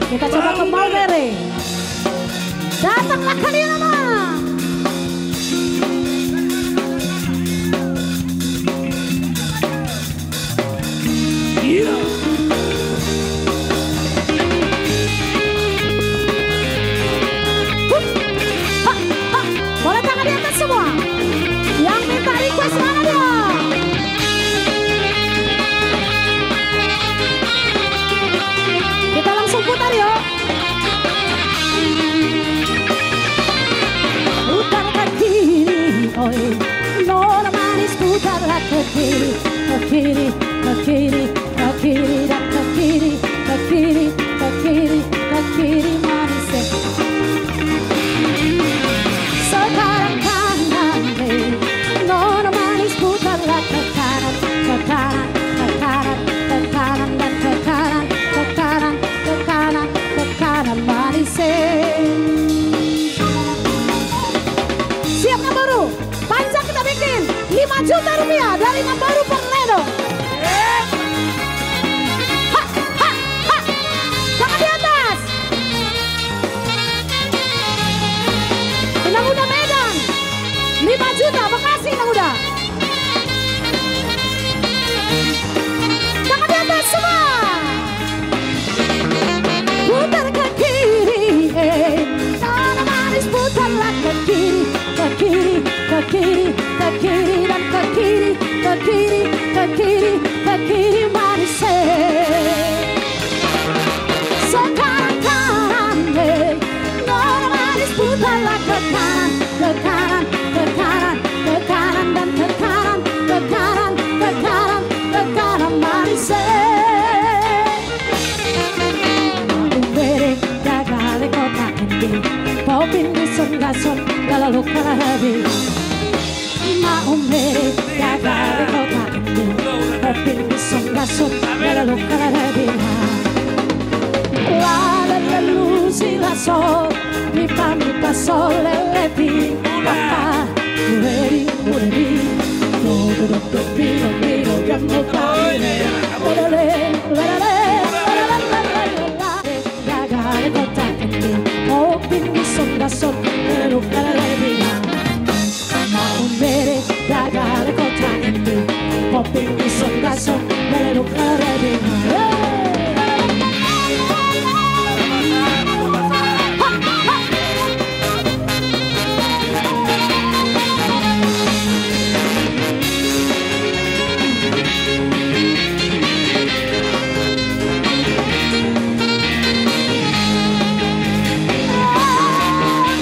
Kita coba ke Maumere. Datanglah kalian, Mama. Hup, ha, ha. Boleh tangan di atas semua. Yang minta request mana dia? Kita langsung putar, yuk. Putar ke kiri, oi. Nona manis, putarlah ke kiri, ke kiri, ke kiri, ke kiri, dan ke kiri, ke kiri, ke kiri, ke kiri, manis, eh. Sekarang kanan, eh. Nona manis, putarlah ke kanan, ke kanan, ke kanan, ke kanan, dan ke kanan, ke kanan, ke kanan, ke kanan, manis, eh. Siap, Namboru? Panjang kita bikin, lima juta rupiah dari Namboru Perledo. Ha, ha, ha. Tangan di atas. Inang Uda Medan, lima juta, makasih, Inang Uda. Tangan di atas semua. Putar ke kiri, eh. Nona manis, putarlah ke kiri, ke kiri, ke kiri, ke kiri, dan ke kiri, ke kiri, ke kiri, ke kiri, manis, eh. Sekarang kanan, eh. Nona manis, putarlah ke kanan, ke kanan, ke kanan, ke kanan, dan ke kanan, ke kanan, ke kanan, ke kanan, manis, eh. Maumere, dagale, kota ende, popin, dison, gason, jala lokal, rabi. Maumere, dagale, kota ende, popin, dison, gason, jala lokal, rabi. Lale, lelu, si, la, sol, mi, fa, mi, fa, sol, lele, ti, fa, fa. Ureri, ureri. Do, do, do, do, pi, do, pi, do, gam, do, pa, re, re. Lele, lele, lele, lele, lele, lele. Dagale, kota ende, popin, dison, gason, jala lokal, rabi. Maumere, dagale, kota ende, popin, dison, gason, jala lokal, rabi.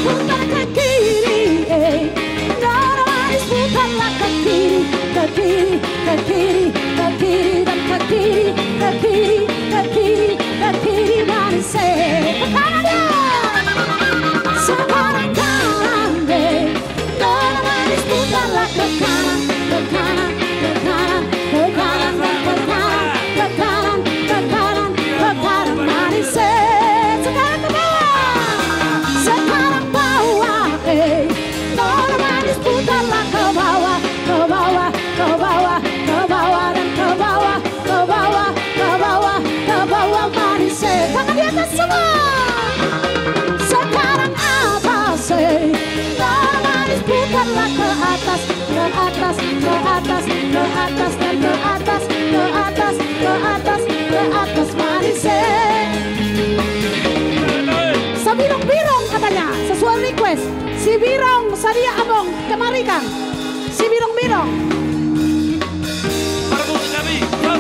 Putar ke kiri, eh. Nona manis, putarlah ke kiri, ke kiri, ke kiri, ke kiri, dan ke kiri, ke kiri, ke kiri, ke kiri, manis, eh. Ke kanan, ya. Sekarang kanan, eh. Nona manis, putarlah ke kanan, ke kanan, ke kanan, ke kanan, dan ke kanan, ke kanan, ke kanan, ke kanan, manis, eh. Sekarang ke bawah. Sekarang bawah, eh. Nona manis, putarlah ke bawah, ke bawah, ke bawah, ke bawah, dan ke bawah. Ke bawah, ke bawah, ke bawah, manis, eh. Tangan di atas semua. Sekarang atas, eh. Nona manis, putarlah ke atas, ke atas, ke atas, ke atas, dan ke atas, ke atas, ke atas, ke atas, manis, eh. Sabirong-birong katanya, sesuai request. Si Birong, sadia among, kemari kan. Si Birong-birong. Marbun kami, bro.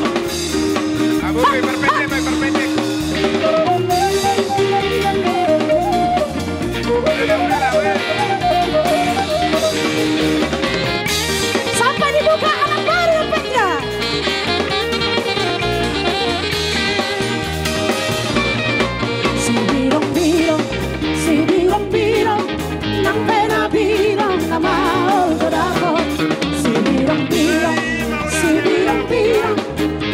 Abu, ha, perpendek, ha, perpendek. Sampai dibuka anak baru dompetnya. Si Birong-birong, si Birong-birong, nang pe na birong na maol do dapot. Si Birong-birong, si Birong-birong,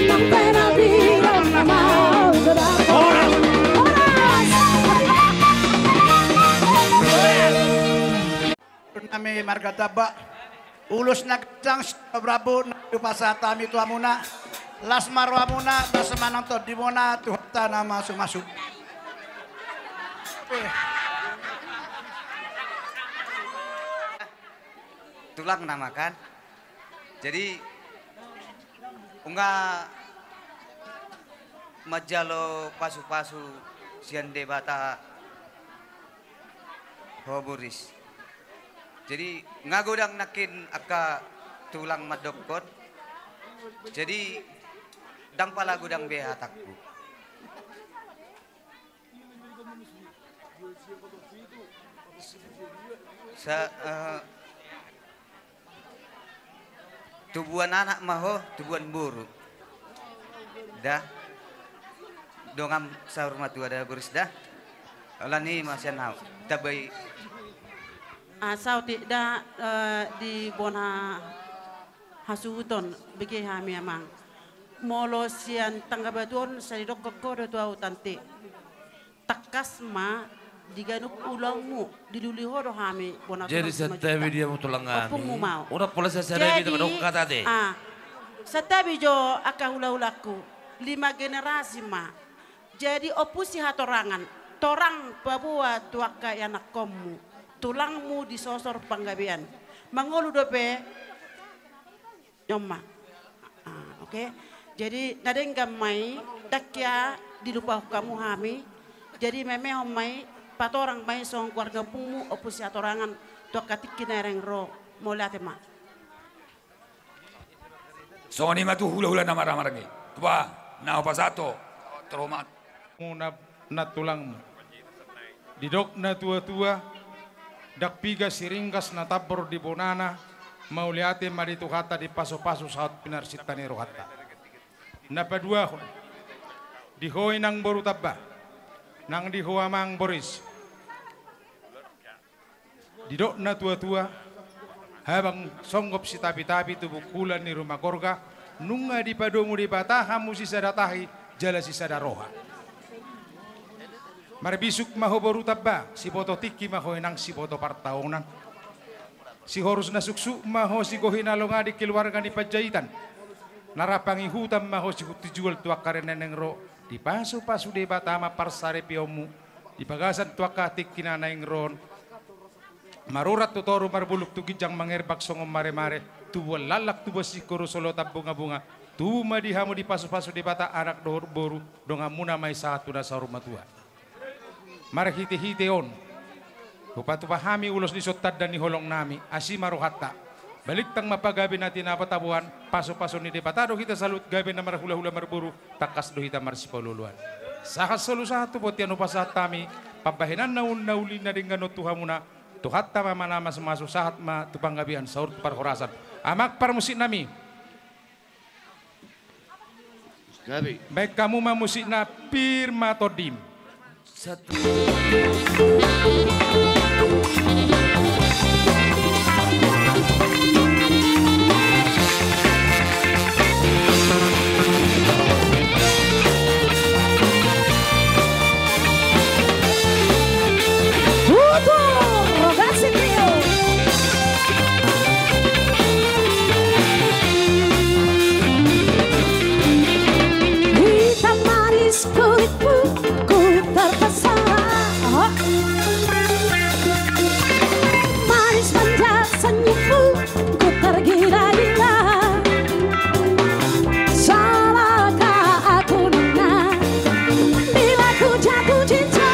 nang pe na birong na maol do dapot. Horas. Horas. Nami marga Tamba. Ulos na ganjang, sian rambu na hupasahat hami tu hamuna. Las ma rohamuna, las ma nang tondimuna, Tuhanta na mamasu-masu. Tulang nama kan? Jadi, nunga manjalo pasu-pasu sian Debata ho Boris. Jadi, nunga godang nangkin angka tulang mandokkon. Jadi, ndang pala godang be hatangku. Sa-, eh, tubuan anak ma ho, tubuan boru. Da. Dongan saur matua da, Boris, da. Holan i ma sian ahu. Tabai. Ah, saotik da, eh, di bona hasuhuton, bege hami amang. Molo sian tangga batu on, sai didokkon ho do tu ahu tante. Tangkas ma di ganup ulaonmu, dilului ho do hami bona tulang. Jadi santabi dia ma tulang hami. Ompungmu ma ho. Ora pola sasada. Jadi, beta madok kata te. Ah, santabi jo angka hula-hulangku. Lima generasi ma. Jadi ompu sihatorangan, torang paboa tu angka ianakkonmu, tulangmu di sosor panggabean. Mangolu dope. Nyoma. Ah, oke. Jadi, na denggan ma i, ndang hea dilupahon hamu hami. Jadi, memehon ma i, patorang ma i songon keluarga ompungmu, ompu sihatorangan, tu angka tingki na naeng ro, mauliate ma. Songon i ma tu hula-hula na marhahamaranggi. Tupa, na hupasahat ho, terhormat. Muna, na tulangmu. Didok na tua-tua, ndang piga siringgas na tambor di bonana, mauliate ma di Tuhanta dipasu-pasu saut pinarsinta ni rohanta. Na paduahon, di ho inang boru Tamba, nang di ho amang Boris. Didok na tua-tua, habang songgop sitapi-tapi tu bungkulan ni ruma gorga, nunga dipadomu Debata hamu sisada tahi, jala sisada roha. Marbisuk ma ho boru Tamba, siboto tingki ma ho inang siboto partaonan. Sihorus na suksuk ma ho sigohi na longa di keluarga ni Panjaitan. Na rap pangihutan ma ho sihut tijual tu angka ari na naeng ro, dipasu-pasu Debata ma parsaripeonmu, di bagasan tu angka tingki na naeng ro on. Marurat tu toru, marbulung tu ginjang, mangerbak songon mare-mare, tubuan laklak, tubuan singkoru, solotan bunga-bunga, tubu ma di hamu dipasu-pasu Debata anak dohot boru, donganmuna ma i sahat tu na saur matua. Marhite-hite on, hupatupa hami ulos ni son tanda ni holong nami, asi ma rohanta. Balintang ma pagabe na tinapa taboan, pasu-pasu ni Debata do hita saluhut gabe na marhula-hula marboru, tangkas do hita marsipaolo-oloan. Sahat solu sahat tu bontean hupasahat hami, pambahenan na uli na denggan on tu hamuna, Tuhanta ma na mamasu-masu, sahat ma tu panggabean saur tu parhorasan. Amang parmusik nami. Gabe. Baen hamu ma musikna, pir ma tondim. Satu. Utur, Rogasi Trio. Hitam manis kulitmu, ku terpesona. Manis manja senyummu, ku tergila-gila. Salahkah aku, nona, bila ku jatuh cinta?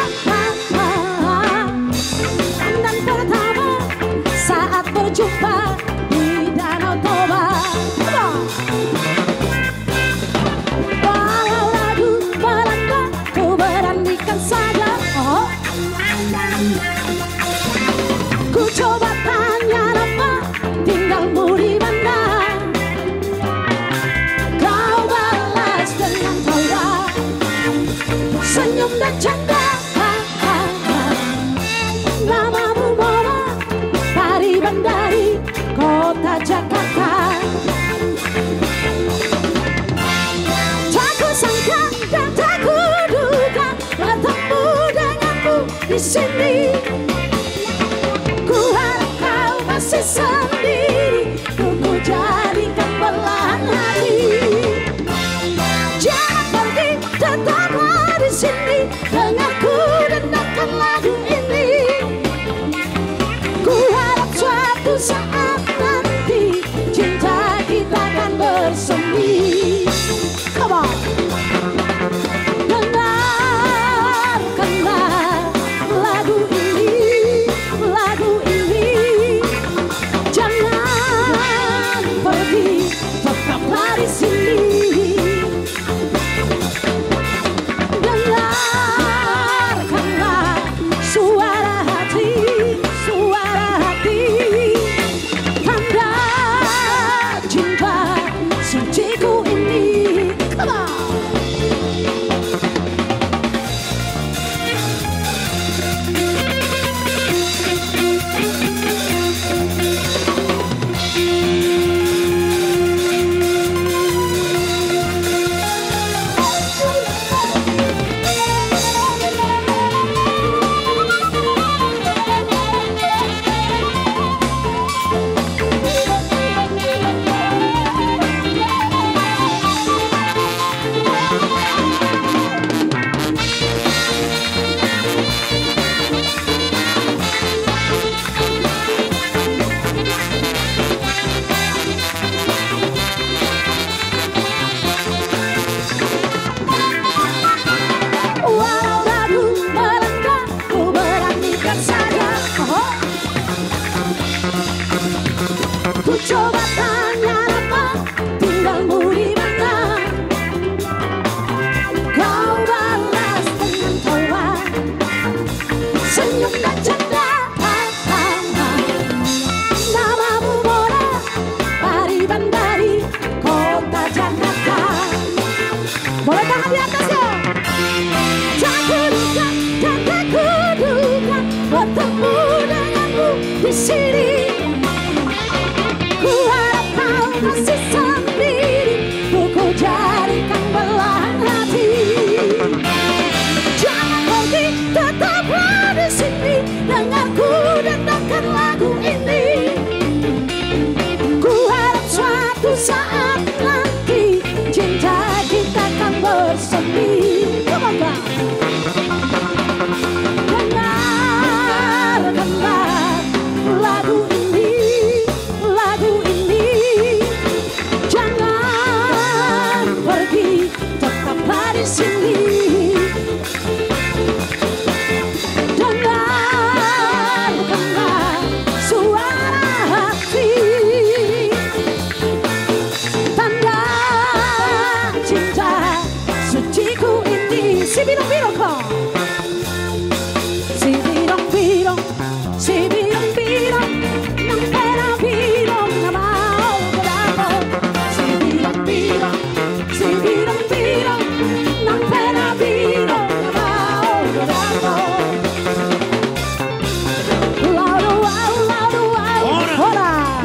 Dan pertama saat berjumpa di Danau Toba. Walau ragu melanda, ku beranikan saja. Oh. Ku coba tanya nama, tinggalmu di mana? Kau balas dengan tawa, senyum dan canda. Namamu Mona, pariban dari kota Jakarta. Tak kusangka dan tak kuduga bertemu denganmu di sini. Ku harap kau masih sendiri, ku, ku jadikan belahan hati. Ku coba tanya apa tinggalmu di mana. Kau balas dengan tawa. Senyum dan canda. Namamu Mora, Pariban dari kota Jakarta. Boleh tangan di atas ya. Tak kuduga dan tak kuduga bertemu denganmu di sini. Ku harap kau masih sendiri, ku jadikan belahan hati. Jangan pergi, tetaplah di sini. Dengar ku dendangkan lagu ini. Ku harap suatu saat nanti cinta kita kan bersemi. Come on, guys. Dengarkanlah lagu ini, lagu ini. Jangan pergi, tetaplah di sini. Dengarkanlah suara hati. Tanda cinta suciku ini. Sibirong-birong kau. Sibirong-birong, sibirong-birong, nang pera birong na mau godako. Sibirong-birong, sibirong-birong, nang pera birong na mau godako. Lalu au, lalu au. Horas. Horas.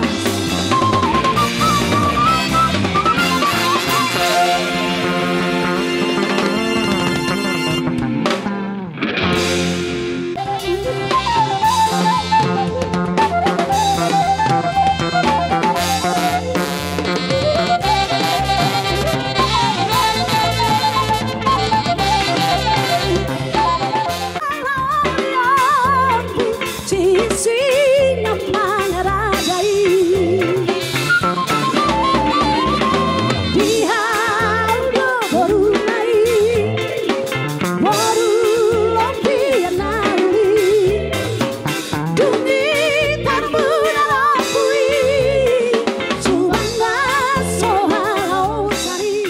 Sisi na mangarajai. Di hau do boru nai, boru lompian na uli. Dung i tarbuda lompu i, subang na so halaosan i.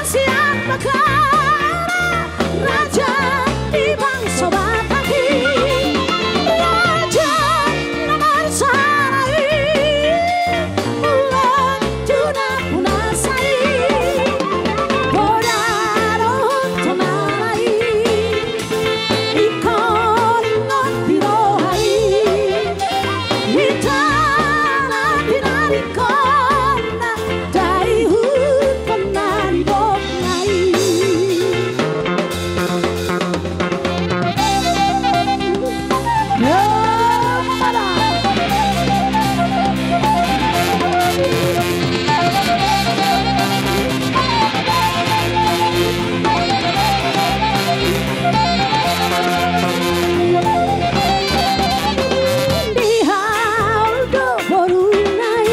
Sian Bagara, raja ni bangso Batak i, raja na marsara i, ulang tu na punasa i, poda dohot tonara i, ingkon ingot di roha i, hita na tinadingkon na, daihuthon na nidokna i. Di hau do boru nai,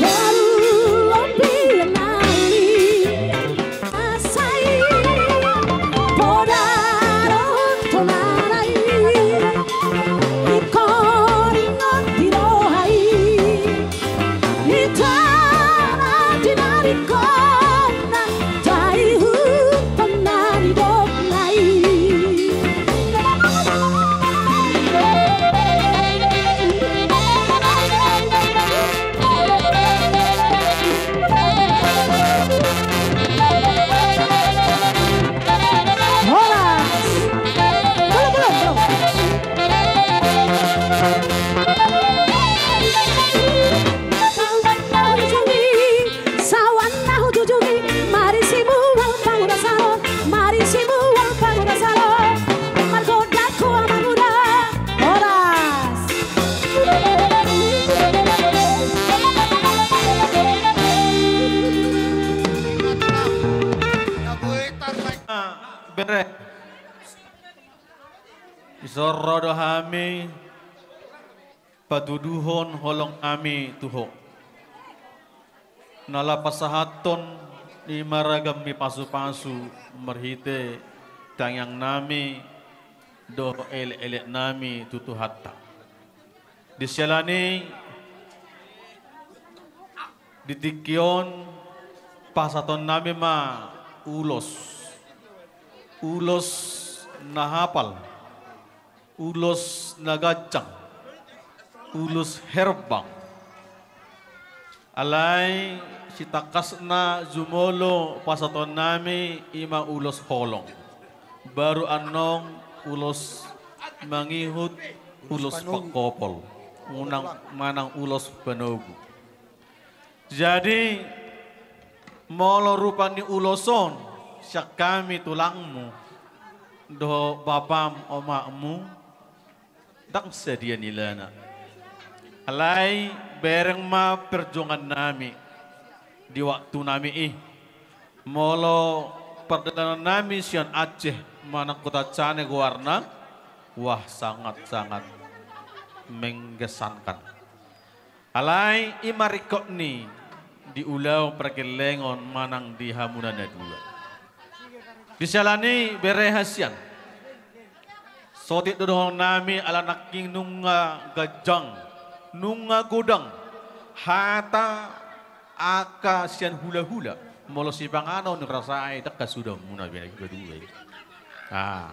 boru lompian na uli. Sai poda dohot tonara i, ingkon ingot di roha i, hita na tinadingkon na, daihuthon na nidokna i. Horas. Belum, belum, belum. Sawan na hujujungi, marisi mual panguda salo, marisi mual panguda salo, margoda ko amanguda. Horas. Bere. Dison ro do hami patuduhon holong nami tu ho. Na laho pasahathon i ma ragam ni pasupasu marhite tangiang nami dohot elek-elek nami tu Tuhanta. Di siala ni i Di tingki on pasahatonnami ma ulos, ulos na hapal, ulos na ganjang, ulos herbang. Alai sitangkasna jumolo pasahatonnami i ma ulos holong, baru annon ulos mangihut, ulos pangkopol, unang manang ulos panogu. Jadi molo rupa ni ulos on sian hami tulangmu dohot bapam omakmu, ndang sadia nilana. Alai bereng ma perjuangannami di waktunami i. Molo pardalanannami sian Aceh manang Kota Cane goarna, wah, sangat-sangat menggesankan. Alai i ma ringkot ni di ulaon pargellengon manang di hamuna na dua. Di siala ni i bere hasian, sotik do dohononnami ala nangkin nunga ganjang, nunga godang hata angka sian hulahula. Molo sipanganon rasa i, ndang hasuhuton muna bere na dua i. Ah.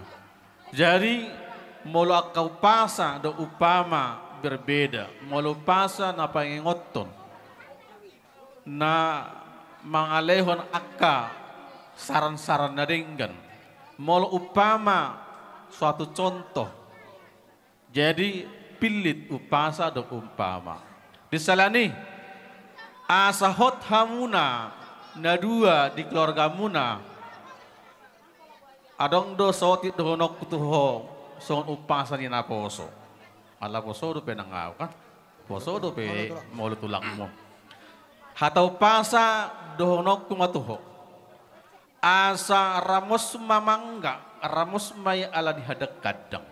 Jadi molo angka umpasa do umpama berbeda, molo umpasa na pangingothon na mangalehon angka saran-saran na denggan, molo umpama suatu contoh. Jadi pillit umpasa do umpama. Di siala ni i, asa hot hamuna na dua di keluargamuna, adong do sotik dohononku tu ho songon umpasa ni naposo. Ala poso dope nang ahu kan? Poso dope molo tulangmu. Hata umpasa dohononku ma tu ho. Asa ramos ma mangga, ramos ma i ala ni hadang-hadang.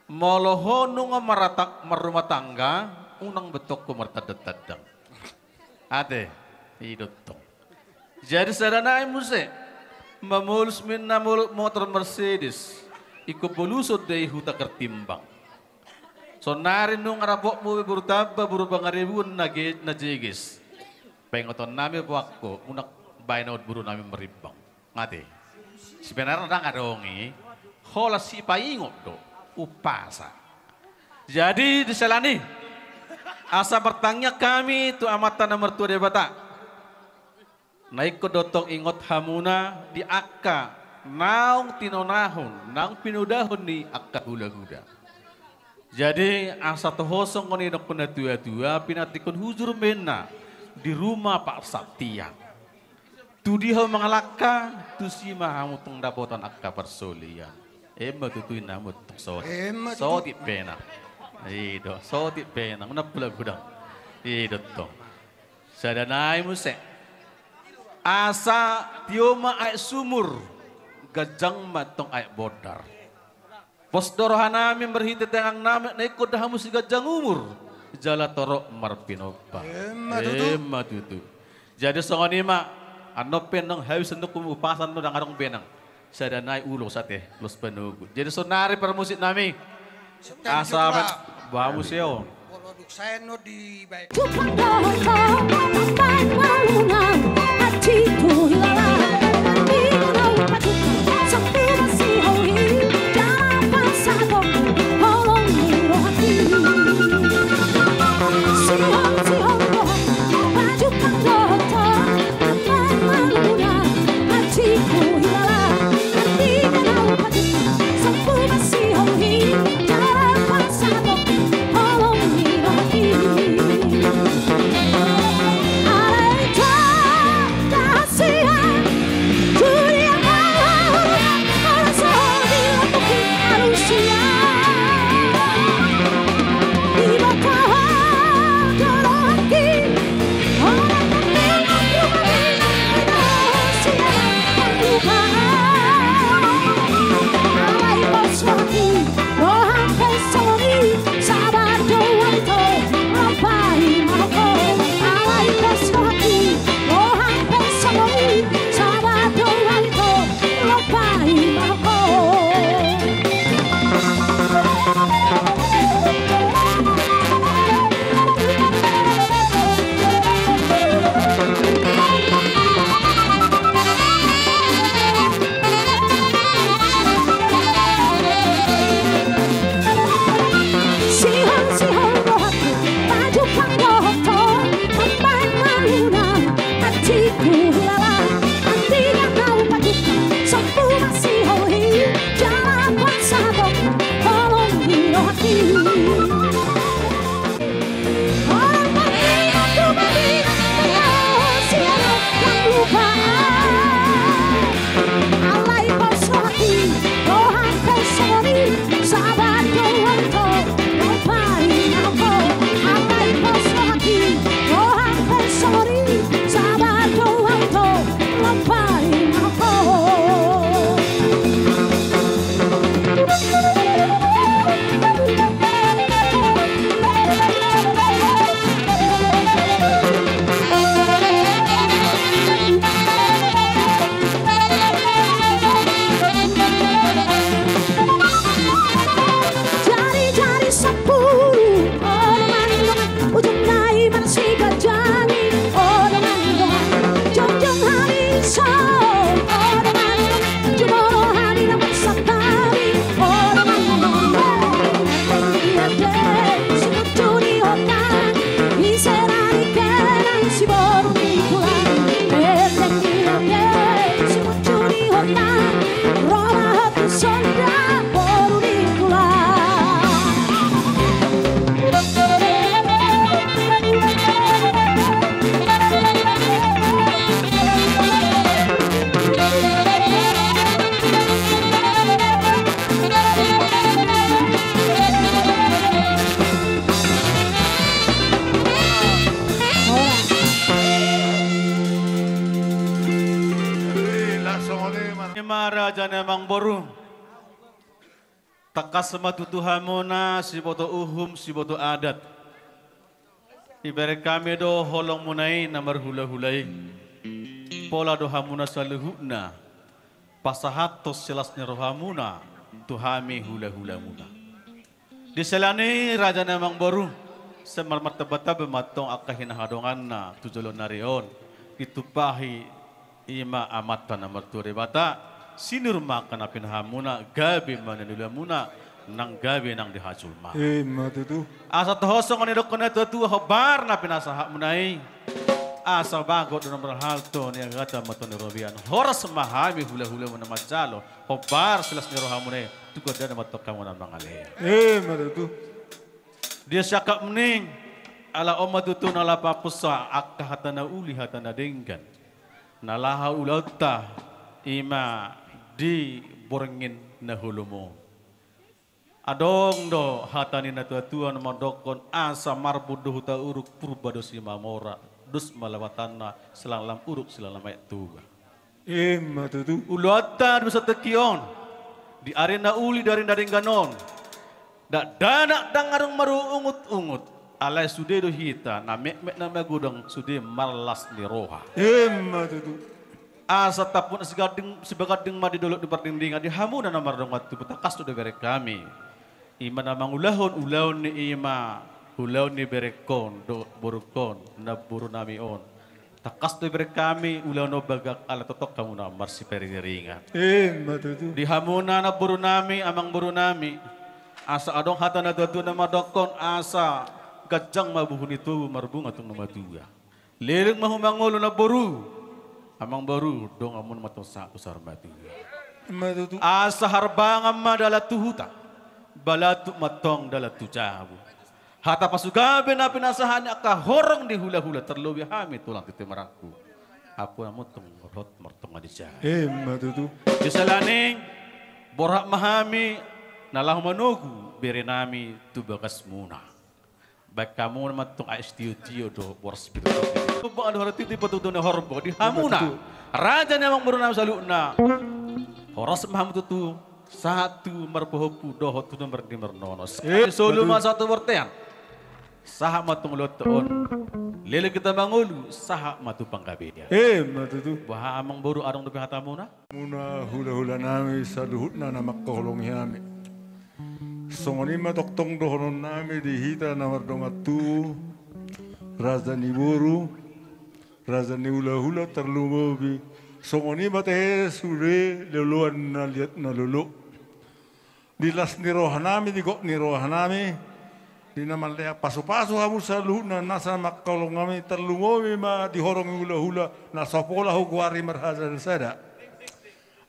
Molo ho nunga marata-, marrumah tangga, unang be tong ho martandang-tandang. Ate, i do tong. Jadi sada nai muse, mamolus ma ninna molo motor Mercedes, ingkon boluson do i huta Ketimbang. Saonari nunga rapotmu be boru Tamba, boru Pangaribuan na ge-, na jeges. Paingotonnami boahu, unang baen on borunami marimbang. Ate. Sebenarna ndang adong i, holan sipaingot do umpasa. Jadi di siala ni i, asa martangiang hami tu Amanta na martua Debata, na ingkon do tong ingot hamuna di angka naung tinonahon, naung pinodahon ni angka hulahula. Jadi asa toho songon i dohonon ni natua-tua, pinantikhon hujur ma ninna di ruma parsaktian. Tudia hamu mangalangka, tusi ma hamu tong dapotan angka parsaulian. Emma tutu ninna hamu tong sotik. Emma tutu. Sotik pe na. I do, sotik pe na. Unang pola godang. I do tong. Sada nai muse. Asa tio ma aek sumur, ganjang ma tong aek bondar. Pos do rohanami marhite tangiangnami na ingkon da hamu siganjang umur jala torop marpinompar. Emma tutu. Emma tutu. Jadi songon i ma, annon pe nunga habis annon umpasa, annon ndang adong be nang sada nai ulos, ate, ulos panogu. Jadi saonari parmusiknami, asa baen hamu muse on. Molo dung sae annon dibaen. Siganjang i, o dongan, dongan, jongjong hami so, o dongan, dongan, jumolo hami na marsantap i, o dongan, dongan. Ende, ende, sinuju ni hotang, ise ra ni kenan siboru ni tulang. Ende, ende, sinuju ni hotang, ro ma ho tu sonda boru ni tulang. Ima raja ni amangboru. Tangkas ma tutu hamuna siboto uhum, siboto adat. Ibereng hami do holongmuna i na marhulahula i. Pola do hamuna saluhutna pasahathon silas ni rohamuna tu hami hulahulamuna. Di sela ni i raja ni amangboru, sai marmartabataba ma antong angka hinahadonganna tu joloan ni ari on, ditumpahi ima Amanta na martua Debata, sinur ma angka na pinahanmuna, gabe ma na niulamuna, nang gabe nang di hajolmaon. Ima tutu. Asa toho songon nidokkon ni natuatua, hombar na pinasahatmuna i, asa bagot do na marhalto, niagatan ma antong ni robean. Horas ma hami hulahulamuna manjalo, hombar silas ni rohamuna i, tu gondang ma antong hamuna mangalean. Ima tutu. Dia siangkap ning, ala on ma tutu na laho papunsa angka hata na uli, hata na denggan. Na laho ulaonta ima di borngin na holom on. Adong do hata ni natuatua na mandokkon asa marbun do huta Uruk Purba do Simamora, dos ma lapatanna, silang lam Uruk silang lam Aek Toba. Ima tutu. Ulaonta di masa tingki on, di ari na uli, di ari na denggan on, dakdanak ndang adong marungutungut, alai sude do hita na metmet na magodang sude marlas ni roha. Ima tutu. Asa tampuk na siganding, sibaganding ma di dolok ni pardingdingan, di hamuna na mardongan tubu, tangkas do dibereng hami. Ima na mangulahon ulaon ni ima, ulaon ni berengkon dohot borungkon, namboru nami on. Tangkas do dibereng hami ulaon on bagak ala tongtong hamuna marsiparingiringan. Ima tutu. Di hamuna namboru nami, amangboru nami, asa adong hata ni natuatua na mandokkon asa ganjang ma buhu ni tobu, marbunga tung na matua. Leleng ma ho mangolu namboru, amangboru, donganmuna ma antong sahat tu saur matua. Ima tutu. Asa harbangan ma dalan tu huta, balatuk ma antong dalan tu jabu. Hata pasugabe na pinasahat ni angka horong ni hulahula, tarlobi hami tulang tintin marangkup. Ampun ma antong dohot martonga ni jabu. Ima tutu. Di sela ni i, borhat ma hami na laho manogu bere nami tu bagasmuna. Baen hamu ma antong aek sitiotio dohot boras pitotopi. Tumbuk alu hara titi patutu ni horbo di hamuna. Ima tutu. Raja ni amangboru nami saluhutna. Horas ma hamu tutu sahat tu marpahompu dohot tu na mardi marnono. Ima tutu. Solu ma sahat tu bontean. Sahat ma antong ulaonta on. Leleng hita mangolu, sahat ma tu panggabean. Ima tutu. Boha amangboru, adong dope hatamuna? Muna hulahula nami saluhutna na mangkaholongi hami. Songon i ma tongtong dohonon nami di hita na mardongan tubu, raja ni boru, raja ni hulahula, tarlumobi songon i ma tahe sude loloan na liat na lolo. Di las ni roha nami, di gok ni roha nami, di na manlean pasupasu hamu saluhutna nasa mangkaholongi hami, tarlumobi ma di horong ni hulahula na so pola hugoari marhasadasada.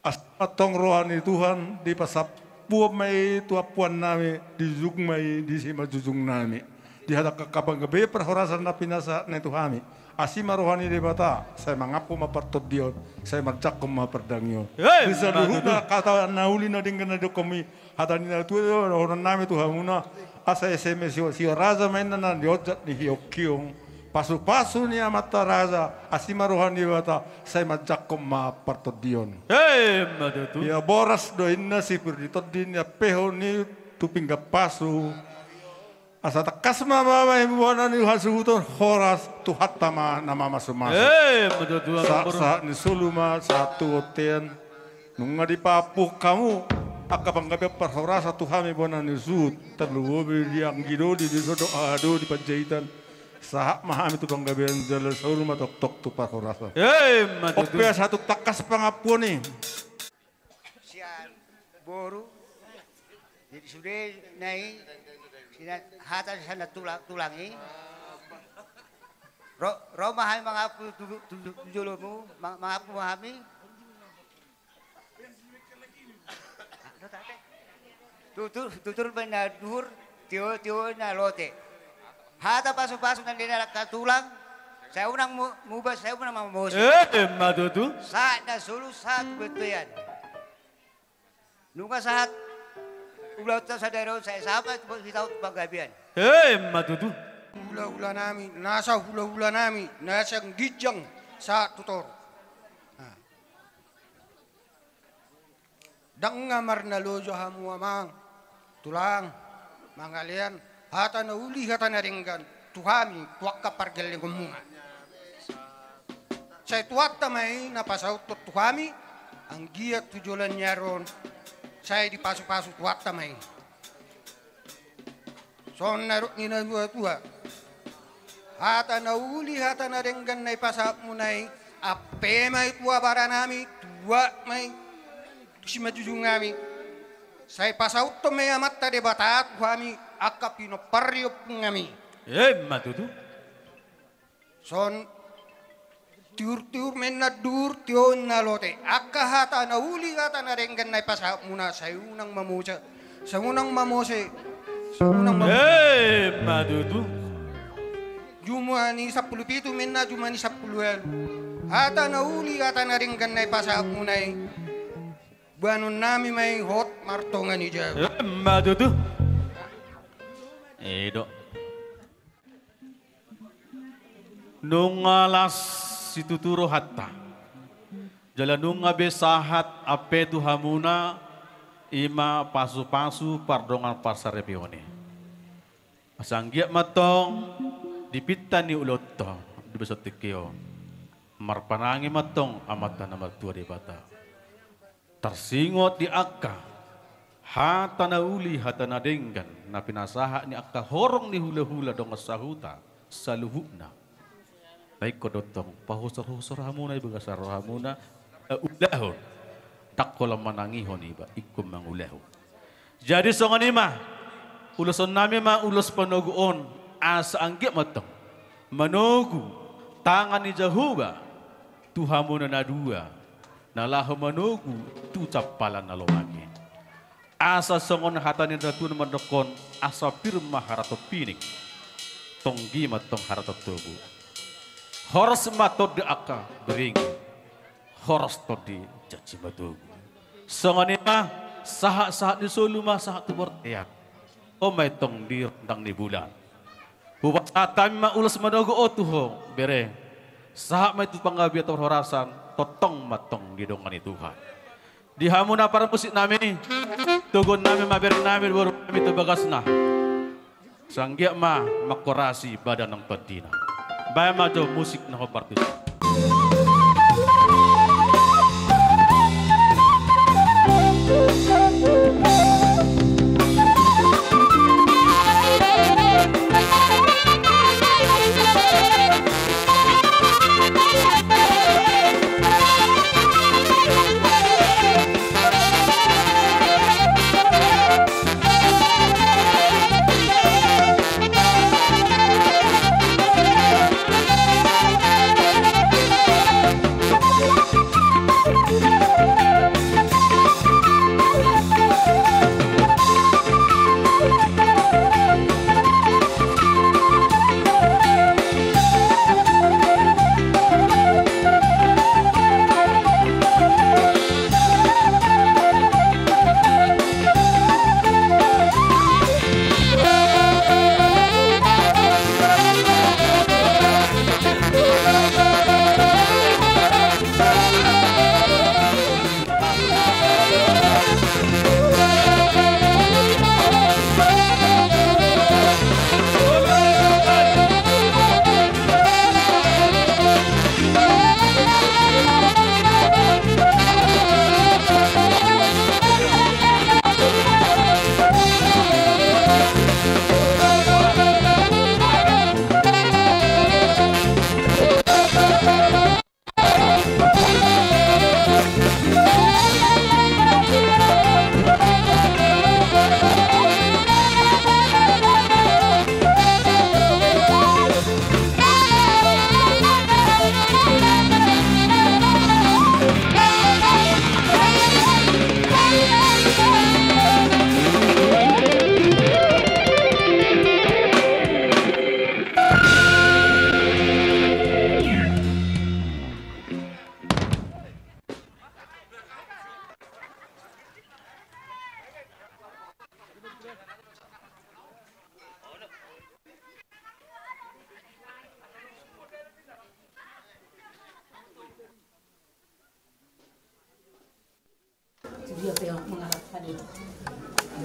Asa ma antong roha ni Tuhan, dipasampuhon ma i tu ampuan nami, dijujung ma i di simanjujung nami. Di hata angka panggabean parhorasan na pinasahat na i tu hami, asi ma roha ni Debata, sai mangampu ma partondion, sai manjangkon ma pardangion. Ima tutu. Di saluhutna hata na uli na denggan na didok hami, hata ni natuatua dohonon nami tu hamuna, asa ese ma sio, sio raja ma inna na nionjak ni hiongkiong. Pasupasu ni amanta raja, asi ma roha ni Debata, sai manjangkon ma partondion. Ima tutu. Ia boras do inna sipir ni tondi, niampehon i tu pinggan pasu. Asa tangkas ma mambahen bona ni hasuhuton, horas Tuhanta ma na mamasumasu. Ima tutu. Sahat, sahat ni solu ma sahat tu bontean. Nunga dipaampuhon hamu angka panggabean parhorasan tu hami bona ni suhut, tarlumobi di anggi doli, di sodok haha doli Panjaitan. Sahat ma hami tu panggabean jala saur ma tongtong tu parhorasan. Emma tutu. Ope asa tung tangkas pangampuon i. Sian boru. Jadi sude na i, sian hata sian tulang, tulang i. Ro, ro ma hami mangampu tu, tu, tu jolomu, ma-, mangampu ma hami. Tutur, tutur ma na duhur, tio, tio na lote. Hata pasupasu na nidok angka tulang, sai unang mu-, muba, sai unang mamose. Emma tutu. Sahat na solu, sahat tu bontean. Nunga sahat ulaonta sadari on, sai sahat ma hita tu panggabean. Emma tutu. Hulahula nami, nasa hulahula nami, nasa ginjang sahat tu toru. Nah. Ndang marnaloja hamu amang, tulang, mangalean, hata na uli, hata na denggan, tu hami, tu angka pargellengonmuna. Sai Tuhanta ma i na pasauthon tu hami, anggiat tu joloan ni ari on, sai dipasupasu Tuhanta ma i. Songon na nidok ni natuatua. Hata na uli, hata na denggan na ipasahatmuna i, ampe ma i tu abaranami, tuat ma i tu simanjujungnami. Sai pasauthon ma i Amanta Debata tu hami, angka pinompar ni ompungnami. Emma tutu. Songon tiur-tiur ma inna duhur, tio inna lote. Angka hata na uli, hata na denggan na ipasahatmuna, sai unang mamose, sai unang mamose, sai unang mamose. Emma tutu. Jumua ni sampulu pitu ma inna jumua ni sampulu ualu. Hata na uli, hata na denggan na ipasahatmuna i, boanonnami ma i hot martonga ni jabu. Emma tutu. I do. Nunga las situtu rohanta. Jala nunga be sahat ampe tu hamuna, i ma pasupasu pardongan parsaripeon i. Asa anggiat ma antong di pinta ni ulaonta di bagasan tingki on, marpanangi ma antong Amanta na martua Debata. Tarsingot di angka hata na uli, hata na denggan na pinasahat ni angka horong ni hulahula dongan sahuta saluhutna. Na ingkon do antong pahusor-husor hamuna i bagasan rohamuna, eh, ulahon. Ndang holan manangihon iba, ingkon mangulahon. Jadi songon i ma, ulosonnami ma ulos panogu on, asa anggiat ma antong manogu tangan ni Jahowa tu hamuna na dua, na laho manogu tu jampalan na lomak i. Asa songon hata ni natuatua mandokkon, asa pir ma haraton pining, tonggi ma antong haraton togu. Horas ma tondi angka berengi, horas tondi janji matogu. Songon i ma, sahat-sahat ni solu ma sahat tu bontean. On ma i antong di rondang ni bulan. Hupasahat hami ma ulos manogu on tu ho, bere. Sahat ma i tu panggabean tu parhorasan, tongtong ma antong didongani Tuhan. Di hamu na parmusiknami, togonnami ma berenami, borunami tu bagasna. Asa anggiat ma manghorasi badan nang tondina. Baen ma jo musik na hombar tusi.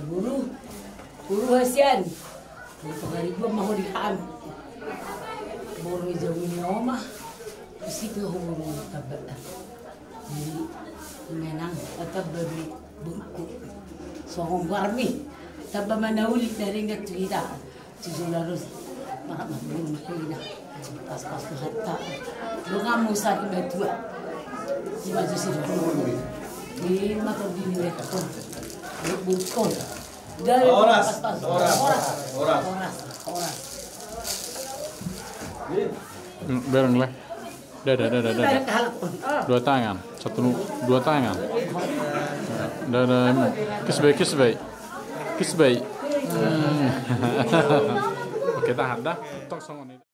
Guru, guru hasian. Guru pangaribuan ma ho di hami. Boru i jabu ni oma. Isi tu ho guru tamba. Jadi menang tamba di buku. Songon guarmi. Tamba ma na uli dari ngat kita. Sijolo ros, maka mabulu mabulu na. Pas pas tu hatta. Dongan musa di batua. Di maju si dulu. Di mata di ni lekon. Di bukon. Dari Horas, pas pas. Horas, Horas. Horas. Horas. Hmm, bareng lah. Dah, dah, dah, dah, dah. Dua tangan, satu nu-, dua tangan. Dah, dah, kiss bae, kiss bae. Kiss bae. Hmm. Oke, tahan dah. Tong songon i.